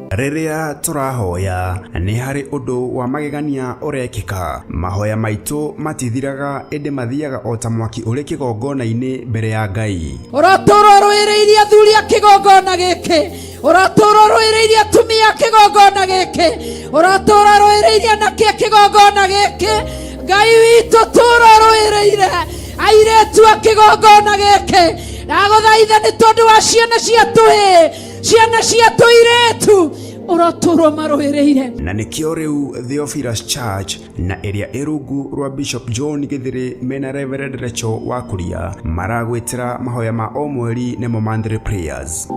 Rĩrĩa tũrahoya nĩ harĩ ũndũ wa magegania ũrekĩka. Mahoya maitũ matithiraga ĩndĩ mathiaga o ta mwaki ũrĩ kĩgongona-inĩ mbere ya Ngai. Ũratũũra ũrũĩrĩirie athuri a kĩgongona gĩkĩ, ũratũũra ũrũĩrĩirie atumia a kĩgongona gĩkĩ, ũratũũra ũrũĩrĩirie anake a kĩgongona gĩkĩ. Ngai witũ, tũũra ũrũĩrĩire airĩtu a kĩgongona gĩkĩ. Ndagũthaitha nĩ tondũ wa ciana cia tũhĩĩ, ciana cia tũirĩtu, ũrotũũra ũmarũĩrĩire. Na nĩkĩo rĩu Theophilus Church na ĩrĩa ĩ rungu rwa Bishop John Gĩthĩrĩ mena Reverend Rachel Wakuria maragwĩtĩra mahoya ma o mweri nĩmo monthly prayers.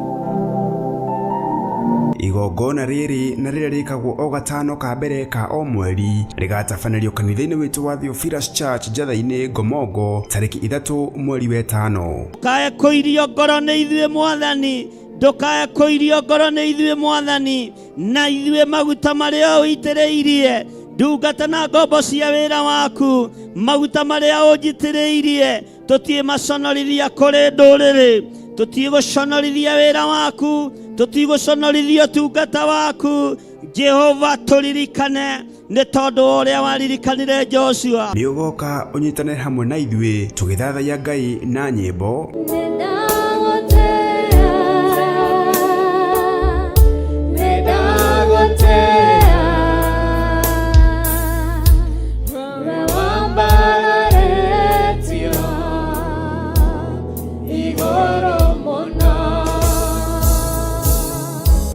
Igongona rĩrĩ na rĩrĩa rĩkagwo o gatano ka mbere ka o mweri rĩgatabanĩrio kanitha-inĩ witũ wa Theophilus Church Njatha-inĩ Ngomongo tarĩki 3 mweri wetano. Ndũkae kũirio ngoro nĩ ithuĩ Mwathani, ndũkae kũirio ngoro nĩ ithuĩ Mwathani, na ithuĩ maguta marĩa ũitĩrĩirie ndungata na ngombo cia wĩra waku, maguta marĩa ũnjitĩrĩirie tũtiĩmaconorithia kũrĩ ndũrĩrĩ, tũtigũconorithia wĩra waku, tũtigũconorithia ũtungata waku. Jehova tũririkane nĩ tondũ wa ũrĩa waririkanire Joshua. Nĩ ũgoka ũnyitane hamwe na ithuĩ tũgĩthathaiya Ngai na nyĩmbo,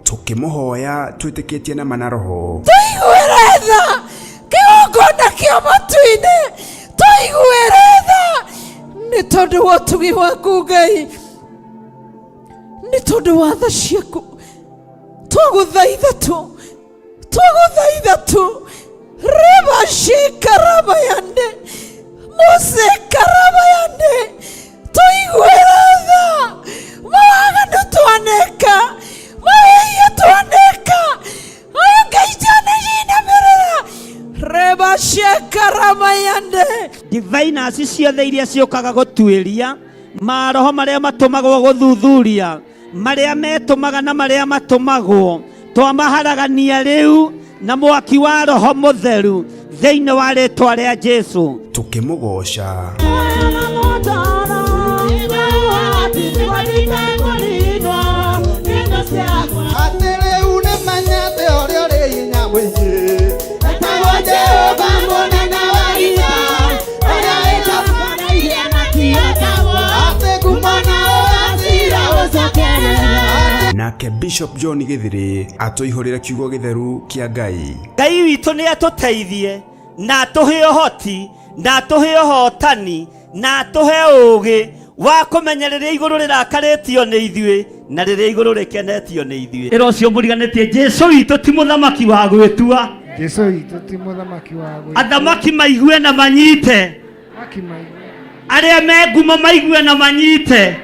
tũkĩmũhoya twĩtĩkĩtie na ma na roho. Tũiguĩre tha kĩgongona kĩa matu-inĩ, tũiguĩre tha nĩ tondũ wa ũtugi waku Ngai, nĩ tondũ wa tha ciaku. Twagũthaitha tu, twagũthaitha tu, rĩbacikarabayande mũcikarabayande, tũiguĩre tha mawaganu twaneka, mawĩhia twaneka, aya Ngai cianacinamĩrĩra rebacekaramayande. Diviners ciothe iria ciũkaga gũtuĩria maroho marĩa matũmagwo gũthuthuria marĩa metũmaga na marĩa matũmagwo, twamaharagania rĩu na mwaki wa roho mũtheru thĩinĩ wa rĩtwa rĩa Jesu. Tũkĩmũgoca. Atĩ rĩu nĩmenyete ũrĩa ũrĩ hinya mũingĩ, etagwo Jehova mũnene wa ita, ũrĩa wĩtagwo atĩ ngumo na ũgacira ũcokerera. Nake Bishop John Gĩthĩrĩ atũihũrĩre kiugo gĩtheru kĩa Ngai. Ngai witũ nĩ atũteithie na atũhe ũhoti na atũhe ũhotani na atũhe ũũgĩ wa kũmenya rĩrĩa igũrũ rĩrakarĩtio nĩ ithuĩ na rĩrĩa igũrũ rĩkenetio nĩ ithuĩ. Ĩra ũcio mũriganĩtie, Jesu witũ ti mũthamaki wa gwĩtua. Jesu witũ ti mũthamaki wa gwĩtua. Athamaki maigue na manyite, Athamaki maigue. arĩa me ngumo maigue na manyite.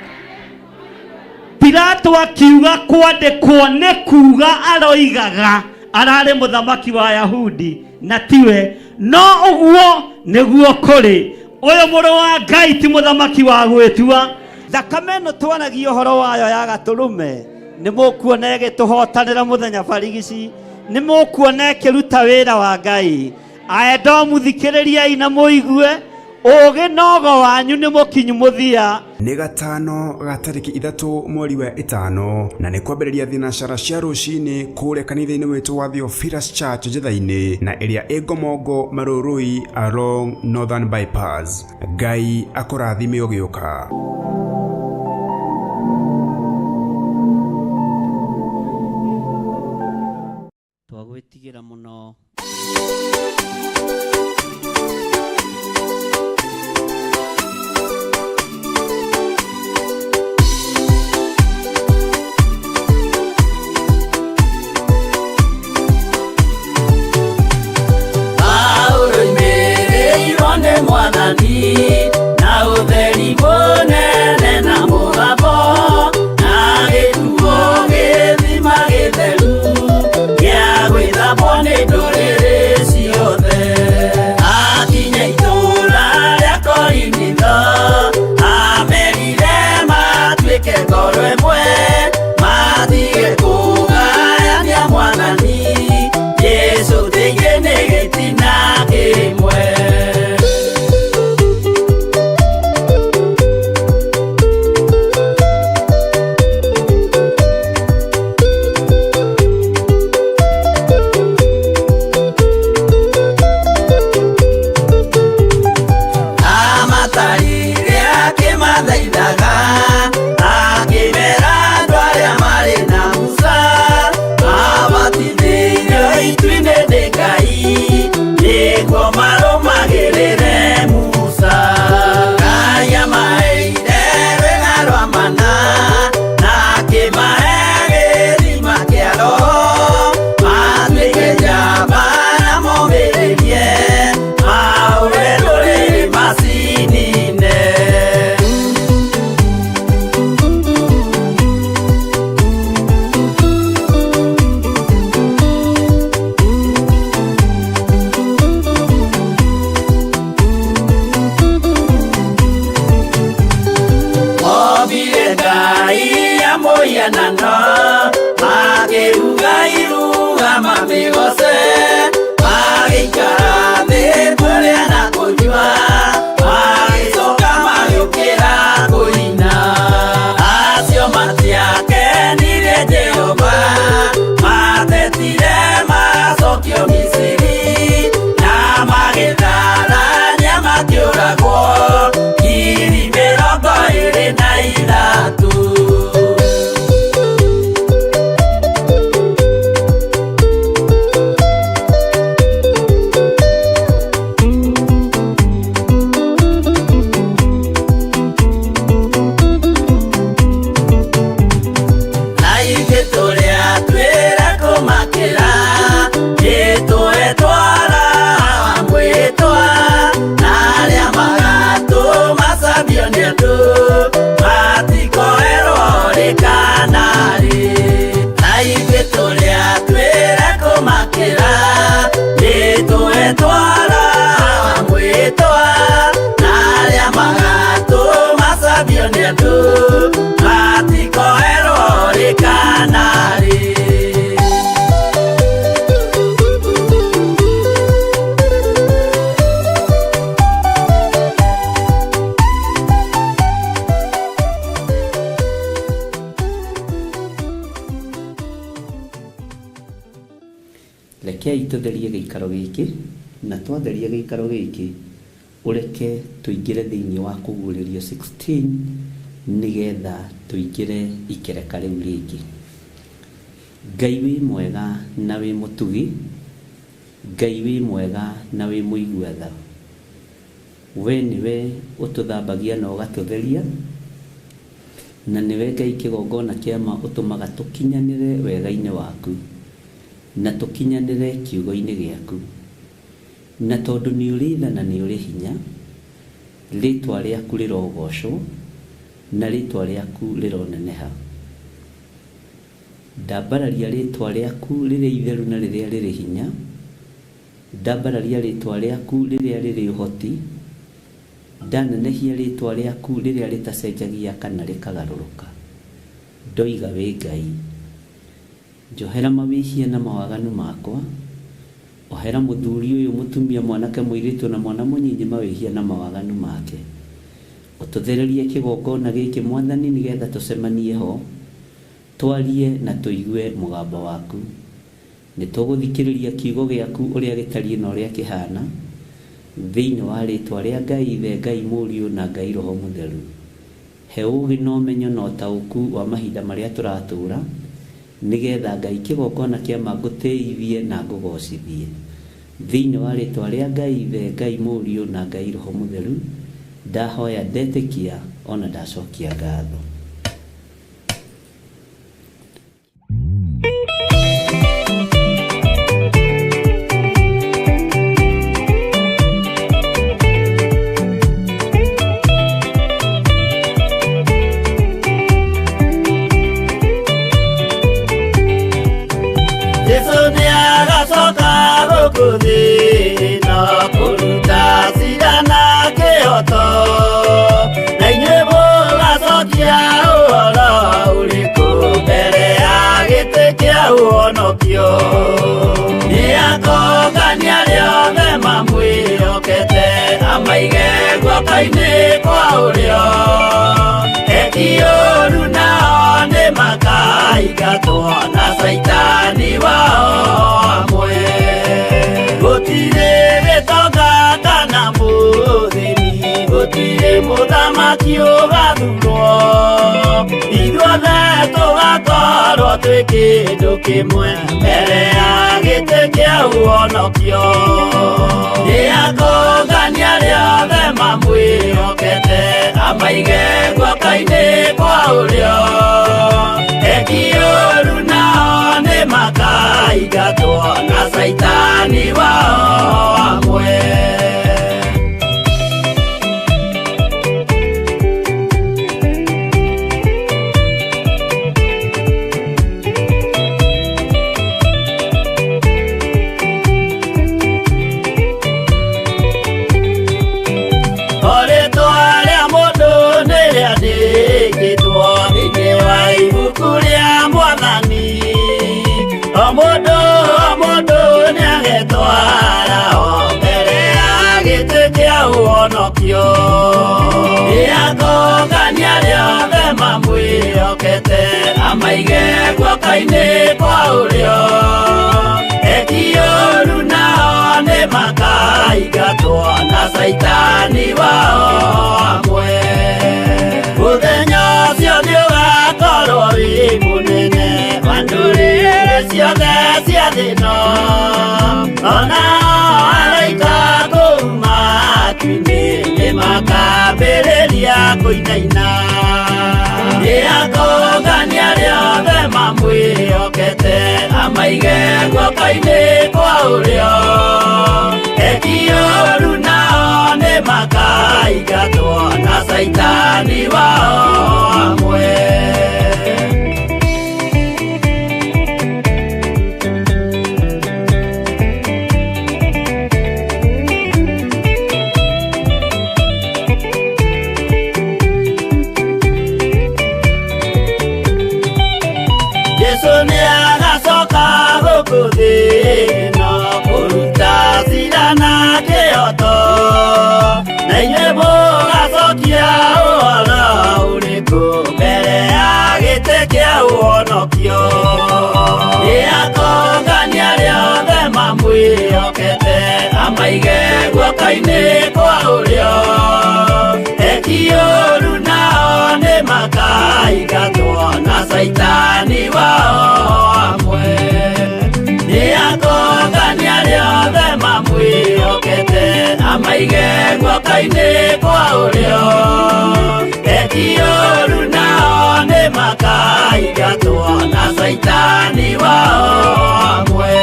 Pilato akiuga kwandĩkwo nĩ kuga aroigaga ararĩ mũthamaki wa Yahudi na tiwe, no ũguo nĩguo kũrĩ. Ũyũ mũrũ wa Ngai ti mũthamaki wa gwĩtua. Thakame ĩno twaragia ũhoro wayo ya gatũrũme nĩ mũkuona ĩgĩtũhotanĩra mũthenya barigici, nĩ mũkuona ĩkĩruta wĩra wa Ngai. Aedomu thikĩrĩriai na mũigue, ũũgĩ nogo wanyu nĩ mũkinyu mũthia. Nĩ gatano ga tarĩki 3 mweri wa 5 na nĩ kwambĩrĩria thinacara cia rũcinĩ kũrĩa kanitha-inĩ witũ wa Theophilus Church Njatha-inĩ na ĩrĩa ĩ Ngomongo Marũrũi along Northern Bypass. Ngai akũrathime ũgĩũka. Twagwĩtigĩra mũno. Paulo oimĩrĩirwo nĩ Mwathani na ũtheri mũnene. Maigire ngai ya mũhianano, makĩruga iruga mamĩgoce, magĩikara thĩ kũrĩa na kũnyua, magĩcoka magĩũkĩra kũina. Acio matiakenirie Jehova, matetire macokio Misiri, na magĩtharania makĩũragwo 23,000. Na ithuĩ tũrĩa twĩra kũmakĩra, nĩtũetwara mwĩtwa, na arĩa magatũmacambio nĩ andũ, matikoerwo rĩ kana rĩ. Na ithuĩ tũrĩa twĩra kũmakĩra, nĩtũetwara mwĩtwa, na arĩa magatũmacambio nĩ andũ, matikoerwo rĩ kana rĩ. Rekei tũtherie gĩikaro gĩkĩ, na twatheria gĩikaro gĩkĩ, ũreke tũingĩre thĩinĩ wa kũguũrĩrio 16 nĩgetha tũingĩre ikereka rĩu rĩngĩ. Ngai wĩ mwega na wĩ mũtugi, Ngai wĩ mwega na wĩ mũigua tha. We nĩwe ũtũthambagia na ũgatũtheria, na nĩwe Ngai kĩgongona kĩa ma ũtũmaga tũkinyanĩre wega-inĩ waku, na tũkinyanĩre kiugo-inĩ gĩaku. Na tondũ nĩ ũrĩ tha na nĩ ũrĩ hinya, rĩtwa rĩaku rĩrogocwo na rĩtwa rĩaku rĩroneneha. Ndambararia rĩtwa rĩaku rĩrĩa itheru na rĩrĩa rĩrĩ hinya, ndambararia rĩtwa rĩaku rĩrĩa rĩrĩ ũhoti, ndanenehia rĩtwa rĩaku rĩrĩa rĩtacenjagia kana rĩkagarũrũka. Ndoiga wĩ Ngai. Njohera mawĩhia na mawaganu makwa, ohera mũthuri ũyũ, mũtumia, mwanake, mũirĩtu na mwana mũnyinyi mawĩhia na mawaganu make. Ũtũthererie kĩgongona gĩkĩ Mwathani, nĩgetha tũcemanie ho, twarie na tũigue mũgambo waku. Nĩ tũgũthikĩrĩria kiugo gĩaku ũrĩa gĩtariĩ na ũrĩa kĩhana, thĩinĩ wa rĩtwa rĩa Ngai Ithe, Ngai Mũriũ na Ngai Roho Mũtheru. He ũũgĩ na ũmenyo na ũtaũku wa mahinda marĩa tũratũũra, nĩgetha Ngai kĩgongona kĩa ma ngũtĩithie na ngũgocithie. Thĩinĩ wa rĩtwa rĩa Ngai Ithe, Ngai Mũriũ na Ngai Roho Mũtheru, ndahoya ndetĩkia ona ndacokia ngatho. Jesu nĩagacoka gũkũ thĩ ĩno kũruta cira na kĩhoto, na inyuĩ mũgacokia ũhoro ũrĩkũ mbere ya gĩtĩ kĩa ũhonokio. Nĩakongania arĩa othe mamwĩhokete, amaige guoko-inĩ kwa ũrĩo. Eki ũũru nao nĩmakaingatwo na caitani wao amwe. Gũtirĩ gĩtonga kana mũthĩni, gũtirĩ mũthamaki ũgathurwo, ithuothe tũgakorwo twĩ kĩndũ kĩmwe mbere ya gĩtĩ kĩa ũhonokio. Nĩakongania arĩa othe mamwĩhokete, amaige guoko-inĩ kwa ũrĩo. Eki ũũru nao nĩmakaingatwo na caitani wao amwe. O rĩtwa rĩa mũndũ nĩrĩandĩkĩtwo Amaige guoko-inĩ kwa ũrĩo. Eki ũru nao nĩ makaingatwo na caitani wao hamwe. Mũthenya ũcio nĩ ũgakorwo wĩ mũnene wa ndũrĩrĩ ciothe cia thĩ ĩno. Onao araika kũu matu-inĩ nĩ makambĩrĩria kũinaina. Nĩ akongania arĩa othe mamwĩhokete amaige guoko-inĩ kwa ũrĩo. Eki ũru nao nĩ makaingatwo na caitani wao hamwe. Jesu nĩ agacoka gũkũ thĩ ĩno kũruta cira na kĩhooto. Na inyuĩ mũgacokia ũhoro ũrĩkũ mbere ya gĩtĩ kĩa ũhonokio? Nĩ akongania arĩa othe mamwĩhokete amaige guoko-inĩ kwa ũrĩo. Eki ũru nao nĩ makaingatwo na caitani wao hamwe. Nĩ akongania arĩa othe mamwĩhokete amaige guoko-inĩ kwa ũrĩo. Eki ũru nao nĩ makaingatwo na caitani wao hamwe.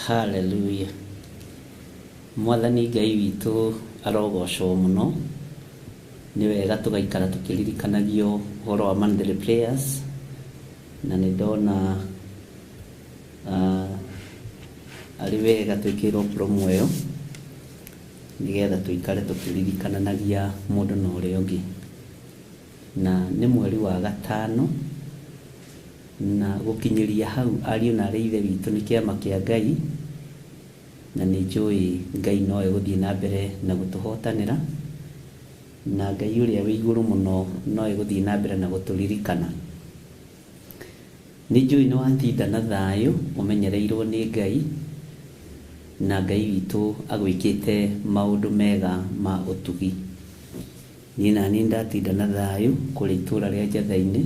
Hallelujah. Mwathani Ngai witũ arogocwo mũno. Nĩ wega tũgaikara tũkĩririkanagio ũhoro wa monthly prayers, na nĩ ndona arĩ wega twĩkĩrwo promo ĩyo nĩgetha tũikare tũkĩririkananagia mũndũ na ũrĩa ũngĩ. Na nĩ mweri wa gatano, na gũkinyĩria hau ariũ na arĩ ithe witũ nĩ kĩama kĩa Ngai, na nĩ njũĩ Ngai no egũthiĩ na mbere na gũtũhotanĩra, na Ngai ũrĩa wĩ igũrũ mũno no egũthiĩ na mbere na gũtũririkana. Nĩ njũĩ nĩ watinda na thayũ ũmenyereirwo nĩ Ngai, na Ngai witũ agwĩkĩte maũndũ mega ma ũtugi. Niĩ na niĩ ndatinda na thayũ kũrĩa itũũra rĩa Njatha-inĩ,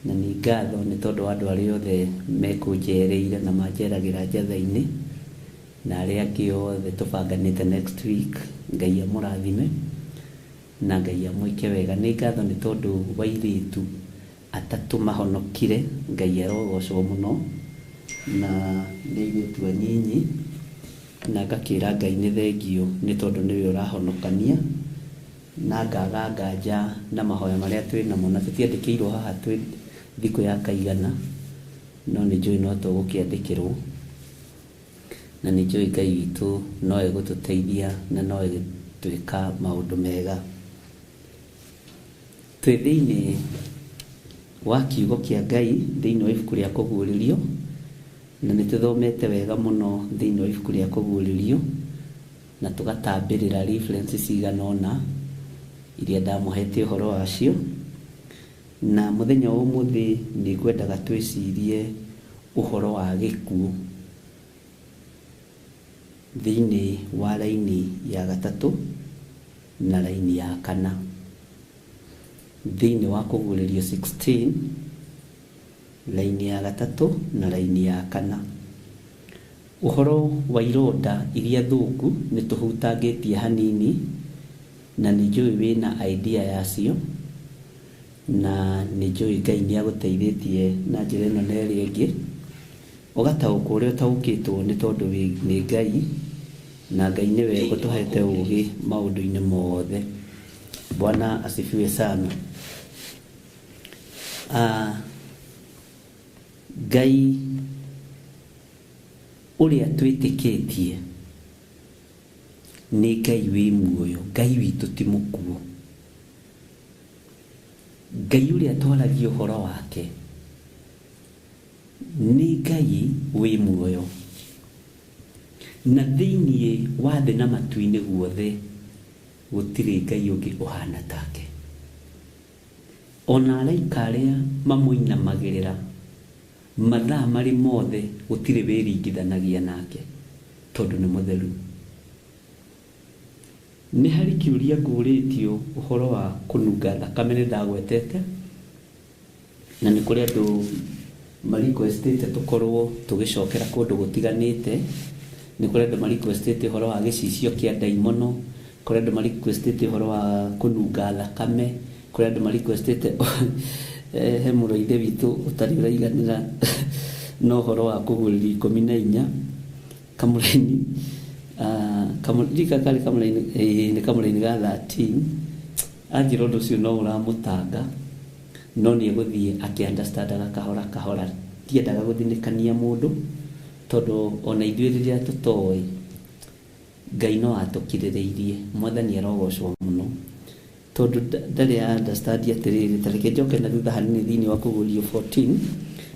na nĩ ngatho nĩ tondũ wa andũ arĩa othe mekũnjereire na manjeragĩra Njatha-inĩ, na arĩa angĩ othe tũbanganĩte next week. Ngai amũrathime na Ngai amwĩke wega. Nĩ ngatho nĩ tondũ wa airĩtu atatũ mahonokire, Ngai arogocwo mũno, na nĩ airĩtu anyinyi, na ngakĩra Ngai nĩ thengio nĩ tondũ nĩwe ũrahonokania, na ngaga nganja na mahoya marĩa twĩ namo, na tũtiandĩkĩirwo haha twĩ thikũ ya kaigana, no nĩ njũĩ no tũgũkĩandĩkĩrwo, na nĩ njũĩ Ngai witũ no egũtũteithia na no egũtwĩka maũndũ mega. Twĩ thĩinĩ wa kiugo kĩa Ngai thĩinĩ wa ibuku rĩa Kũguũrĩrio, na nĩ tũthomete wega mũno thĩinĩ wa ibuku rĩa Kũguũrĩrio, na tũgatambĩrĩra references cigana ũna iria ndamũhete ũhoro wacio. Na mũthenya wa ũmũthĩ nĩ ngwendaga twĩcirie ũhoro wa gĩkuũ thĩinĩ wa raini ya gatatũ na raini ya kana thĩinĩ wa Kũguũrĩrio 16 raini ya gatatũ na raini ya kana. Ũhoro wa ironda iria thũku nĩ tũhutangĩtie hanini, na nĩ njũĩ wĩna idea yacio, na nĩ njũĩ Ngai nĩ agũteithĩtie na njĩra ĩno na ĩrĩa ĩngĩ, ũgataũkwo ũrĩa ũtaũkĩtwo nĩ tondũ nĩ Ngai, na Ngai nĩwe ũtũhete ũũgĩ maũndũ-inĩ mothe. Bwana asifiwe sana. Ngai ũrĩa twĩtĩkĩtie Nĩ Ngai wĩ muoyo, Ngai witũ ti mũkuũ. Ngai ũrĩa twaragia ũhoro wake nĩ Ngai wĩ muoyo. Na thĩinĩ wa thĩ na matu-inĩ guothe gũtirĩ Ngai ũngĩ ũhana take. Ona araika arĩa mamũinamagĩrĩra mathaa marĩ mothe gũtirĩ wĩringithanagia nake tondũ nĩ mũtheru. Nĩ harĩ kĩũria ngũrĩtio ũhoro wa kũnunga thakame nĩ ndagwetete, na nĩ kũrĩ andũ marequestĩte tũkorwo tũgĩcokera kũndũ gũtiganĩte. Nĩ kũrĩ andũ marequestĩte ũhoro wa gĩcicio kĩa ndaimono, kũrĩ andũ marequestĩte ũhoro wa kũnunga thakame, kũrĩ andũ marequestĩte he mũrũ wa ithe witũ ũtarĩ ũraiganĩra na ũhoro wa kũgũrĩria 14 kamũraini, ndika karĩ kamũraini, nĩ kamũraini ga 13. Anjĩra ũndũ ũcio no ũramũtanga, no nĩ egũthiĩ akĩ-understandaga kahora kahora. Ndiendaga gũthinĩkania mũndũ tondũ ona ithuĩ rĩrĩa tũtoĩ Ngai no atũkirĩrĩirie. Mwathani arogocwo mũno tondũ ndarĩ understand atĩrĩrĩ. Ta reke njoke na thutha hanini thĩinĩ wa kũguũrio 14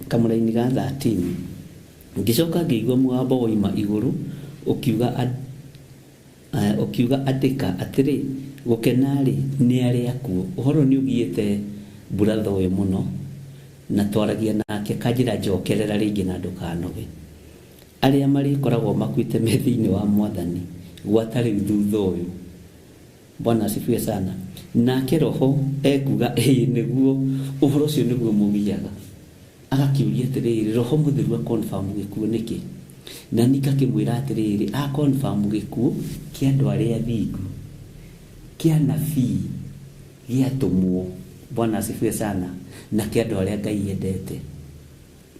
kamũraini ga 13. Ngĩcoka ngĩigua mũgambo woima igũrũ ũkiuga ũkiuga andĩka atĩrĩ, gũkena-rĩ nĩ arĩa akuũ. Ũhoro nĩ ũgiĩte buratha ũyũ mũno, na twaragia nake kanjĩra njokerera rĩngĩ na ndũkanoge. Arĩa marĩkoragwo makuĩte me thĩinĩ wa Mwathani gwata rĩu thutha ũyũ. Bwana asifiwe sana. Nake roho ekuga ĩĩ nĩguo ũhoro ũcio nĩguo mũgiaga. Agakĩũria atĩrĩrĩ, roho mũtheru a confirm gĩkuũ nĩkĩ? Na niĩ ngakĩmwĩra atĩrĩrĩ, a confirm gĩkuũ kĩa andũ arĩa athingu, kĩa anabii, gĩa atũmwo. Bwana asifiwe sana. Na kĩa andũ arĩa Ngai endete.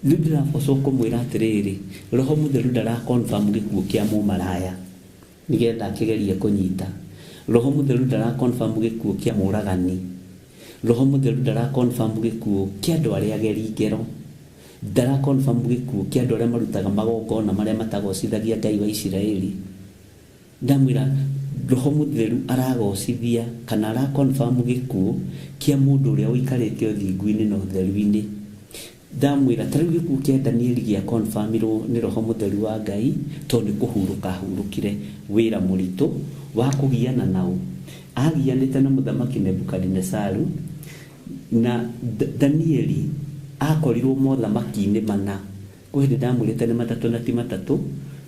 Rĩu ndĩrabocwo kũmwĩra atĩrĩrĩ, roho mũtheru ndara confirm gĩkuũ kĩa mũmaraya nĩgetha akĩgerie kũnyita. Roho mũtheru ndara confirm gĩkuũ kĩa mũragani. Roho mũtheru ndara confirm gĩkuũ kĩa andũ arĩa ageri ngero. Ndara confirm gĩkuũ kĩa andũ arĩa marutaga magongona marĩa matagocithagia Ngai wa Isiraeli. Ndamwĩra roho mũtheru aragocithia kana ara confirm gĩkuũ kĩa mũndũ ũrĩa ũikarĩte ũthingu-inĩ na ũtheru-inĩ. Ndamwĩra ta rĩu gĩkuũ kĩa Danieli gĩa confirmirwo nĩ roho mũtheru wa Ngai tondũ nĩ kũhurũka ahurũkire wĩra mũritũ wa kũgiana nao. Agianĩte na mũthamaki Nebukadinesaru, na Danieli akorirwo mothamaki-inĩ mana. Kwĩ hĩndĩ ndamwĩrĩte nĩ matatũ na ti matatũ,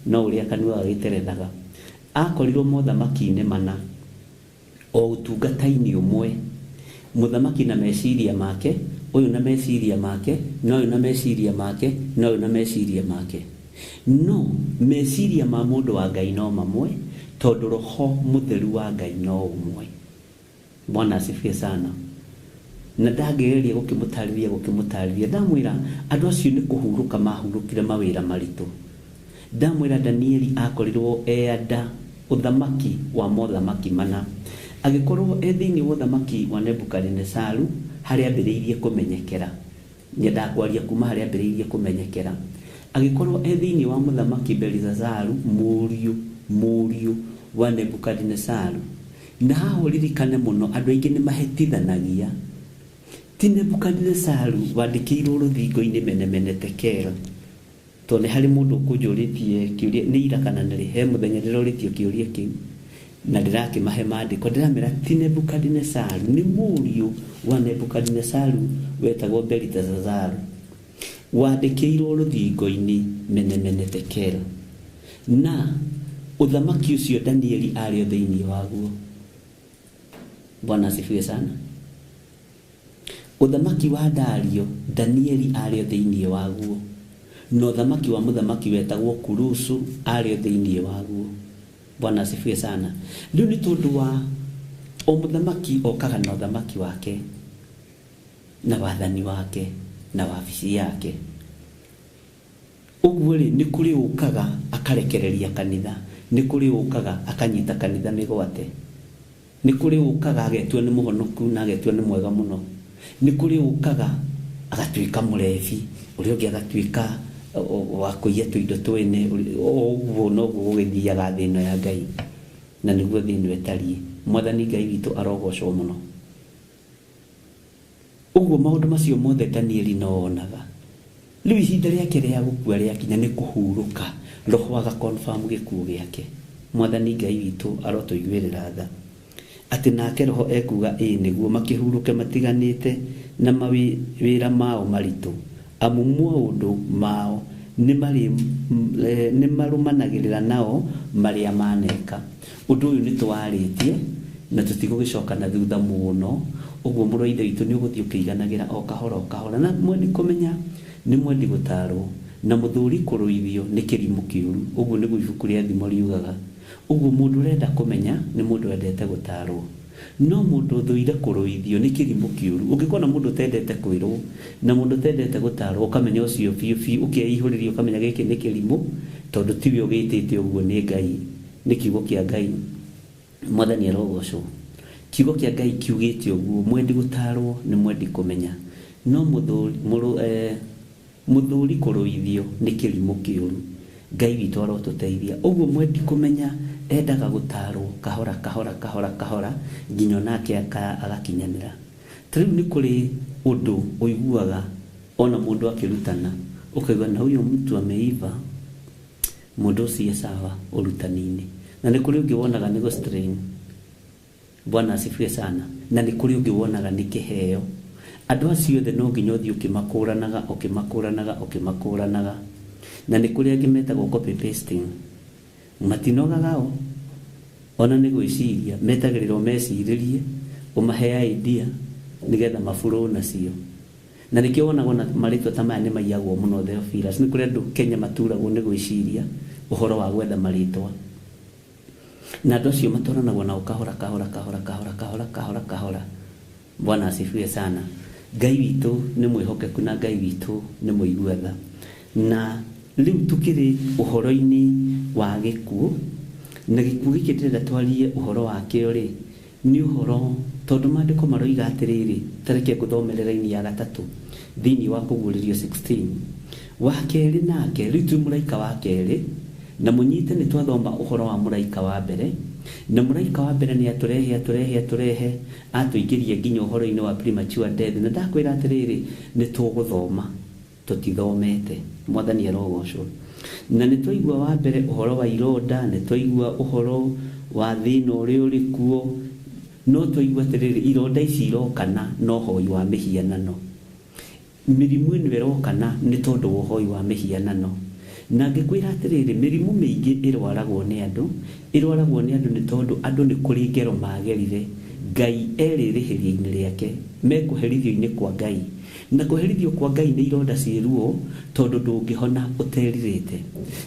no ũrĩa kanua gagĩterethaga. Akorirwo mothamaki-inĩ mana o ũtungata-inĩ ũmwe, mũthamaki na meciria make, ũyũ na meciria make, na ũyũ na meciria make, na ũyũ na meciria make. No meciria ma mũndũ wa Ngai no mamwe, tondũ roho mũtheru wa Ngai no ũmwe. Bwana asifiwe sana. Na ndangĩgeria gũkĩmũtarĩria. Ndamwĩra andũ acio nĩ kũhurũka mahurũkire mawĩra maritũ. Ndamwĩra Danieli akorirwo e anda ũthamaki wa mothamaki mana, agĩkorwo e thĩinĩ wa ũthamaki wa Nebukadinesaru harĩa ambĩrĩirie kũmenyekera. Nyendaga kwaria kuma harĩa ambĩrĩirie kũmenyekera. Agĩkorwo e thĩinĩ wa mũthamaki Belisazaru, mũriũ wa Nebukadinesaru. Na haha ũririkane mũno, andũ aingĩ nĩ mahĩtithanagia. Ti Nebukadinesaru wandĩkĩirwo rũthingo-inĩ mene mene tekel. Tondũ nĩ harĩ mũndũ ũkũnjũrĩtie kĩũria nĩ ira kana nĩ rĩ, he mũthenya ndĩrorĩtio kĩũria kĩu na ndĩrakĩmahe maandĩko, ndĩramera ti Nebukadinesaru, nĩ mũriũ wa Nebukadinesaru wetagwo Belitesazaru wandĩkĩirwo rũthingo-inĩ mene mene tekel. Na ũthamaki ũcio Danieli arĩ o thĩinĩ waguo. Bwana asifiwe sana. Ũthamaki wa Dario, Danieli arĩ o thĩinĩ waguo. Na ũthamaki wa mũthamaki wetagwo Kurusu arĩ o thĩinĩ waguo. Bwana asifiwe sana. Rĩu nĩ tondũ wa o mũthamaki okaga na ũthamaki wake na wathani wake na wabici yake. Ũguo rĩ, nĩ kũrĩ ũkaga akarekereria kanitha, nĩ kũrĩ ũkaga akanyita kanitha mĩgwate, nĩ kũrĩ ũkaga agetua nĩ mũhonoku na agetua nĩ mwega mũno, nĩ kũrĩ ũkaga agatuĩka mũrebi, ũrĩa ũngĩ agatuĩka wa kũiya tũindo twene. Ũguo noguo gũgĩthiaga thĩ ĩno ya Ngai. Na nĩguo thĩ ĩno ĩtariĩ. Mwathani Ngai witũ arogocwo mũno. Ũguo maũndũ macio mothe Danieli no onaga. Rĩu ihinda rĩake rĩa gũkua rĩakinya nĩ kũhurũka, roho aga confirm gĩkuũ gĩake. Mwathani Ngai witũ arotũiguĩrĩra tha. Atĩ nake roho ekuga ĩĩ nĩguo makĩhurũke matiganĩte na mawĩra mao maritũ, amu maũndũ mao nĩmarũmanagĩrĩra nao marĩa maneka. Ũndũ ũyũ nĩtũwarĩtie na tũtigũgĩcoka na thutha mũno. Ũguo mũrũ wa Ithe witũ nĩ ũgũthiĩ ũkĩiganagĩra o kahora o kahora. Na mwendi kũmenya nĩ mwendi gũtarwo, na mũthũri kũrũithio nĩ kĩrimũ kĩũru. Ũguo nĩguo ibuku rĩa Thimo riugaga. Ũguo mũndũ ũrenda kũmenya nĩ mũndũ wendete gũtarwo, no mũndũ ũthũire kũrũithio nĩ kĩrimũ kĩũru. Ũngĩkona mũndũ ũtendete kwĩrwo na mũndũ ũtendete gũtarwo, ũkamenya ũcio biũ biũ, ũkeihũrĩria ũkamenya gĩkĩ nĩ kĩrimũ, tondũ tiwe ũgĩtĩte ũguo, nĩ Ngai, nĩ kiugo kĩa Ngai. Mwathani arogocwo. Kiugo kĩa Ngai kiugĩte ũguo, mwendi gũtarwo nĩ mwendi kũmenya, no mũthũri kũrũithio nĩ kĩrimũ kĩũru. Ngai witũ arotũteithia. Ũguo mwendi kũmenya endaga gũtarwo kahora kahora kahora kahora nginya onake agakinyanĩra. Ta rĩu nĩ kũrĩ ũndũ ũiguaga ona mũndũ akĩrutana, ũkaigua na huyo mtu ameiva, mũndũ ũcio e sawa ũrutani-inĩ. Na nĩ kũrĩ ũngĩ wonaga nĩ gũ-strain. Bwana asifiwe sana. Na nĩ kũrĩ ũngĩ wonaga nĩ kĩheo. Andũ acio othe no nginya ũthiĩ ũkĩmakũranaga, ũkĩmakũranaga, ũkĩmakũranaga. Na nĩ kũrĩ angĩ metagwo copy pasting. Matinogaga o, ona nĩ gwĩciria, metagĩrĩrwo mecirĩrie, ũmahe idea, nĩgetha mabũrũ nacio. Na nĩkĩo wonaga ona marĩtwa ta maya nĩ maiyagwo mũno Theophilus. Nĩ kũrĩ andũ Kenya maturagwo nĩ gwĩciria ũhoro wa gwetha marĩtwa. Na andũ acio matwaranagwo nao kahora kahora kahora kahora kahora kahora kahora. Bwana asifiwe sana. Ngai witũ nĩ mwĩhokeku na Ngai witũ nĩ mũigua tha. Na rĩu tũkĩrĩ ũhoro-inĩ wa gĩkuũ, na gĩkuũ gĩkĩ ndĩrenda twarie ũhoro wakĩo rĩ, nĩ ũhoro tondũ maandĩko maroiga atĩrĩrĩ, ta reke ngũthomere raini ya gatatũ thĩinĩ wa Kũguũrĩrio 16. Wa kerĩ nake, rĩu twĩ mũraika wa kerĩ, na mũnyite nĩ twathoma ũhoro wa mũraika wa mbere, na mũraika wa mbere nĩ atũrehe, atũrehe, atũrehe, atũingĩrie nginya ũhoro-inĩ wa premature death. Na ndakwĩra atĩrĩrĩ, nĩ tũgũthoma, tũtithomete. Mwathani arogocwo. Na nĩ twaigua wa mbere ũhoro wa ironda, nĩ twaigua ũhoro wa thĩna ũrĩa ũrĩ kuo, no twaigua atĩrĩrĩ, ironda ici irokana na ũhoi wa mĩhianano. Mĩrimũ ĩno ĩrokana nĩ tondũ wa ũhoi wa mĩhianano. Na ngĩkwĩra atĩrĩrĩ, mĩrimũ mĩingĩ ĩrwaragwo nĩ andũ, ĩrwaragwo nĩ andũ nĩ tondũ andũ nĩ kũrĩ ngero magerire. Ngai erĩrĩhĩria-inĩ rĩake, mekũherithio-inĩ kwa Ngai. Na kũherithio kwa Ngai nĩ ironda ciĩ ruo, tondũ ndũngĩhona ũterirĩte.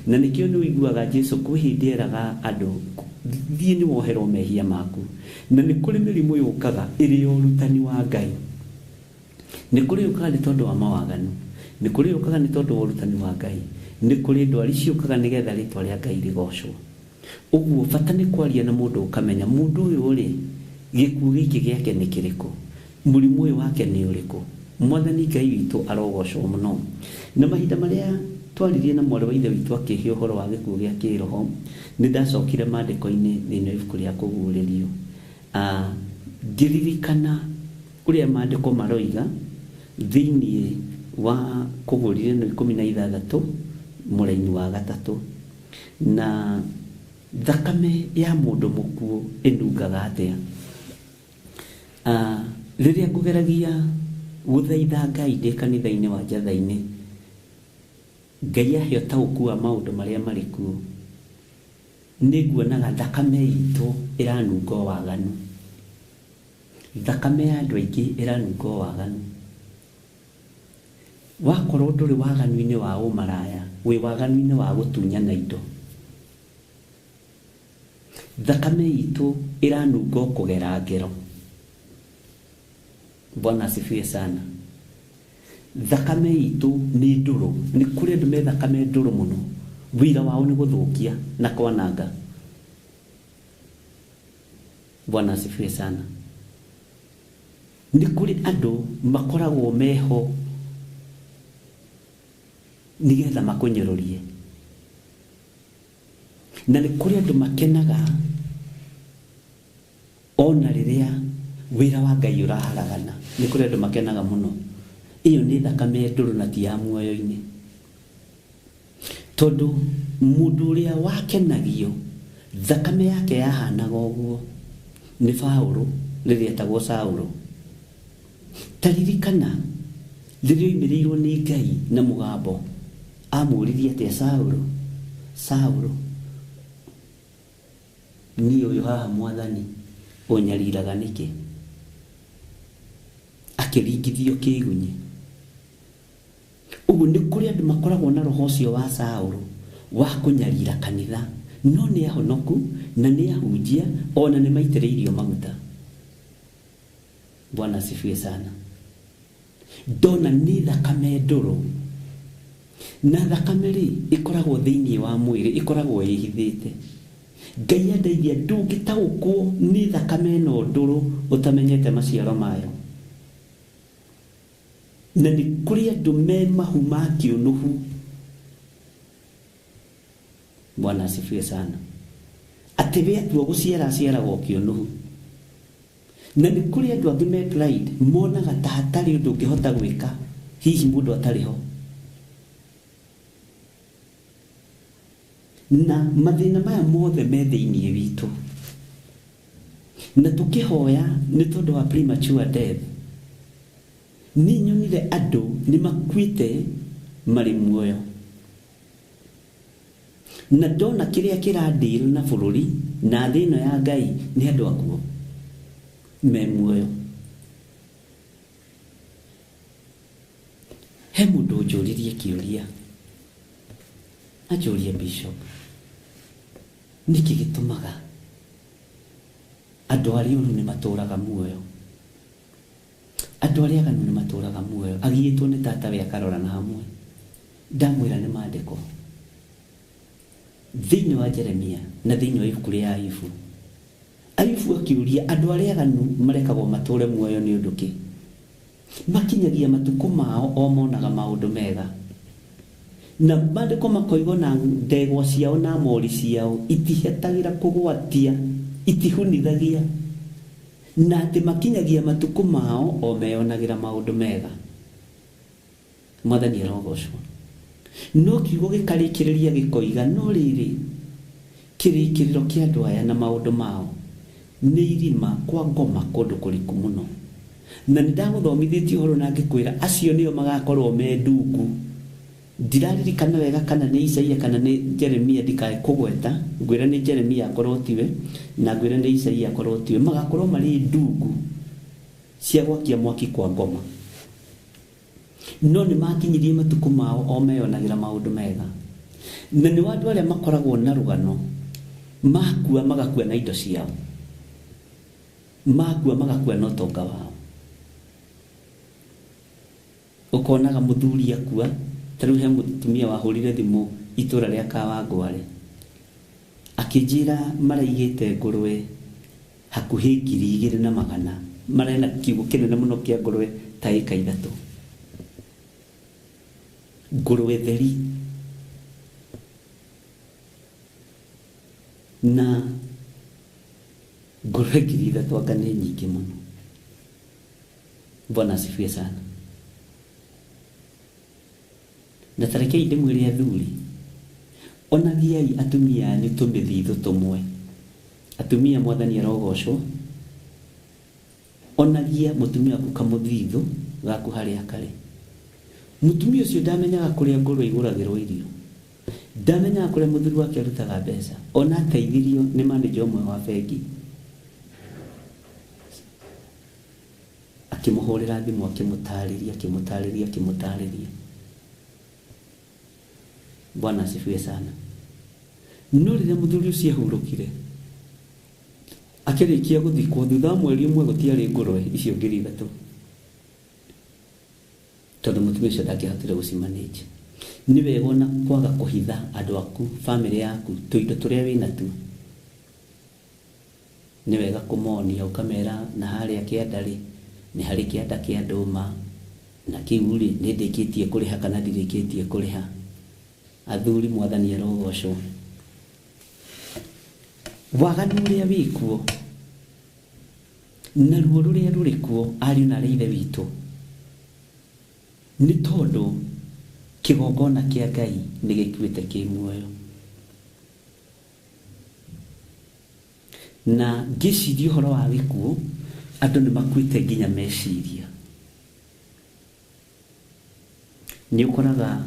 Na nĩkĩo nĩ ũiguaga Jesu kwĩ hĩndĩ eraga andũ, thiĩ nĩ woherwo mehia maku. Na nĩ kũrĩ mĩrimũ yũkaga ĩrĩ ya ũrutani wa Ngai. Nĩ kũrĩ yũkaga nĩ tondũ wa mawaganu, nĩ kũrĩ yũkaga nĩ tondũ wa ũrutani wa Ngai, nĩ kũrĩ ndwari ciũkaga nĩgetha rĩtwa rĩa Ngai rĩgocwo. Ũguo bata nĩ kwaria na mũndũ ũkamenya mũndũ ũyũ rĩ, gĩkuũ gĩkĩ gĩake nĩ kĩrĩkũ, mũrimũ ũyũ wake nĩ ũrĩkũ. Mwathani Ngai witũ arogocwo mũno. Na mahinda marĩa twaririe na mwarĩ wa Ithe witũ akĩhe ũhoro wa gĩkuũ gĩa kĩroho, nĩ ndacokire maandĩko-inĩ thĩinĩ wa ibuku rĩa Kũguũrĩrio. Ngĩririkana ũrĩa maandĩko maroiga thĩinĩ wa Kũguũrĩrio ĩno 16 mũraini wa 3. Na thakame ya mũndũ mũkuũ ĩnungaga atĩa? Rĩrĩa ngũgeragia gũthaitha Ngai ndĩ kanitha-inĩ wa Njatha-inĩ, Ngai ahe ũtaũku wa maũndũ marĩa marĩ kuo, nĩ nguonaga thakame itũ ĩranunga waganu. Thakame ya andũ aingĩ ĩranunga waganu. Wakorwo ndũrĩ waganu-inĩ wa ũmaraya, wĩ waganu-inĩ wa gũtunyana indo. Thakame itũ ĩranunga kũgera ngero. Bwana asifiwe sana. Thakame itũ nĩ ndũrũ, nĩ kũrĩ andũ me thakame ndũrũ mũno, wĩra wao nĩ gũthũkia na kwananga. Bwana asifiwe sana. Nĩ kũrĩ andũ makoragwo meho nĩgetha makũnyũrũrie, na nĩ kũrĩ andũ makenaga Wĩra wa Ngai ũraharagana. Nĩ kũrĩ andũ makenaga mũno. Ĩyo nĩ thakame ndũrũ na ti ya muoyo-inĩ. Tondũ mũndũ ũrĩa wakenagio thakame yake yahanaga ũguo nĩ Paũlũ rĩrĩa etagwo Saũlũ. Ta ririkana rĩrĩa oimĩrĩirwo nĩ Ngai na mũgambo amũririe atĩa Saũlũ, Saũlũ, niĩ ũyũ haha Mwathani ũnyariraga nĩkĩ? Akĩringithio kĩgunyĩ. Ũguo nĩ kũrĩ andũ makoragwo na roho ũcio wa Saũlũ wa kũnyarira kanitha, no nĩ ahonoku na nĩ ahunjia ona nĩ maitĩrĩirio maguta. Bwana asifiwe sana. Ndona nĩ thakame ndũrũ, na thakame rĩ ĩkoragwo thĩinĩ wa mwĩrĩ, ĩkoragwo ĩhithĩte. Ngai andeithia ndũngĩtaũkwo nĩ thakame ĩno ndũrũ ũtamenyete maciaro mayo. Na nĩ kũrĩ andũ me mahu ma kĩũnũhu. Bwana asifiwe sana. Atĩ we atua gũciara aciaragwo kĩũnũhu. Na nĩ kũrĩ andũ angĩ me pride monaga ta hatarĩ ũndũ ũngĩhota gwĩka hihi mũndũ atarĩ ho. Na mathĩna maya mothe me thĩinĩ witũ. Na tũkĩhoya nĩ tondũ wa premature death. Nĩ nyonire andũ nĩ makuĩte marĩ muoyo. Na ndona kĩrĩa kĩradeal na bũrũri na thĩ ĩno ya Ngai nĩ andũ akuo me muoyo. He mũndũ ũnjũririe kĩũria, anjũrie Bishop, nĩkĩ gĩtũmaga andũ arĩa oru nĩ matũraga muoyo, andũ arĩa aganu nĩ matũraga muoyo? Agiĩtwo nĩ tata we akarora na hamwe. Ndamwĩra nĩ maandĩko thĩinĩ wa Jeremia na thĩinĩ wa ibuku rĩa Ayubu. Ayubu akĩũria andũ arĩa aganu marekagwo matũre muoyo nĩ ũndũ kĩ? Makinyagia matukũ mao o monaga maũndũ mega. Na maandĩko makoigo na ndegwa ciao na mori ciao itihetagĩra kũgwatia, itihunithagia, na atĩ makinyagia matukũ mao o meyonagĩra maũndũ mega. Mwathani arogocwo. No kiugo gĩkarĩkĩrĩria gĩkoiga no rĩrĩ kĩrĩkĩrĩro kĩa andũ aya na maũndũ mao nĩ irima kwa ngoma kũndũ kũriku mũno. Na nĩ ndagũthomithĩtie ũhoro na ngĩkwĩra acio nĩo magakorwo me ndungu. Ndiraririkana wega kana nĩ Isaia kana nĩ Jeremia, ndikae kũgweta, ngwĩra nĩ Jeremia akorwo tiwe na ngwĩra nĩ Isaia akorwo tiwe, magakorwo marĩ ndungu cia gwakia mwaki kwa ngoma. No nĩ makinyirie matukũ mao o meyonagĩra maũndũ mega. Na nĩ andũ arĩa makoragwo na rũgano makua magakua na indo ciao, makua magakua na ũtonga wao. Ũkonaga mũthuri akua, ta rĩu he mũtumia wahũrire thimũ itũra rĩa Kawangware akĩnjĩra maraigĩte ngũrwe hakuhĩ 2,200, marena kiugũ kĩnene mũno kĩa ngũrwe ta ĩka 3, ngũrwe theri. Na ngũrwe 3,000 anga nĩ nyingĩ mũno. Bwana asifiwe sana. Na tarekei ndĩmwĩre athuri, onagiai atumia anyu tũmĩthithũ tũmwe. Atumia Mwathani arogocwo. Onagia mũtumia waku kamũthithũ gaku harĩa karĩ. Mũtumia ũcio ndamenyaga kũrĩa ngũrwe igũragĩrwo irio, ndamenyaga kũrĩa mũthuri wake arutaga mbeca. Ona ateithirio nĩ manager ũmwe wa bengi, akĩmũhũrĩra thimũ akĩmũtarĩria akĩmũtarĩria akĩmũtarĩria. Bwana asifiwe sana. No rĩrĩa mũthuri ũcio ahurũkire akĩrĩkia gũthikwo thutha wa mweri ũmwe gũtiarĩ ngũrwe icio 3,000, tondũ mũtumia ũcio ndangĩahotire gũcimanage. Nĩ wega ona kwaga kũhitha andũ aku, bamĩrĩ yaku, tũindo tũrĩa wĩnatuo. Nĩ wega kũmonia ũkamera na harĩa kĩanda rĩ nĩ harĩ kĩanda kĩa ndũma, na kĩu rĩ nĩ ndĩkĩtie kũrĩha kana ndirĩkĩtie kũrĩha. Athuri Mwathani arogocwo. Waganu ũrĩa wĩkuo Na ruo rũrĩa rũrĩ kuo ariũ na arĩa ithe witũ nĩ tondũ kĩgongona kĩa Ngai nĩ gĩkuĩte kĩ muoyo. Na ngĩciria ũhoro wa gĩkuũ, andũ nĩ makuĩte nginya meciria. Nĩ ũkoraga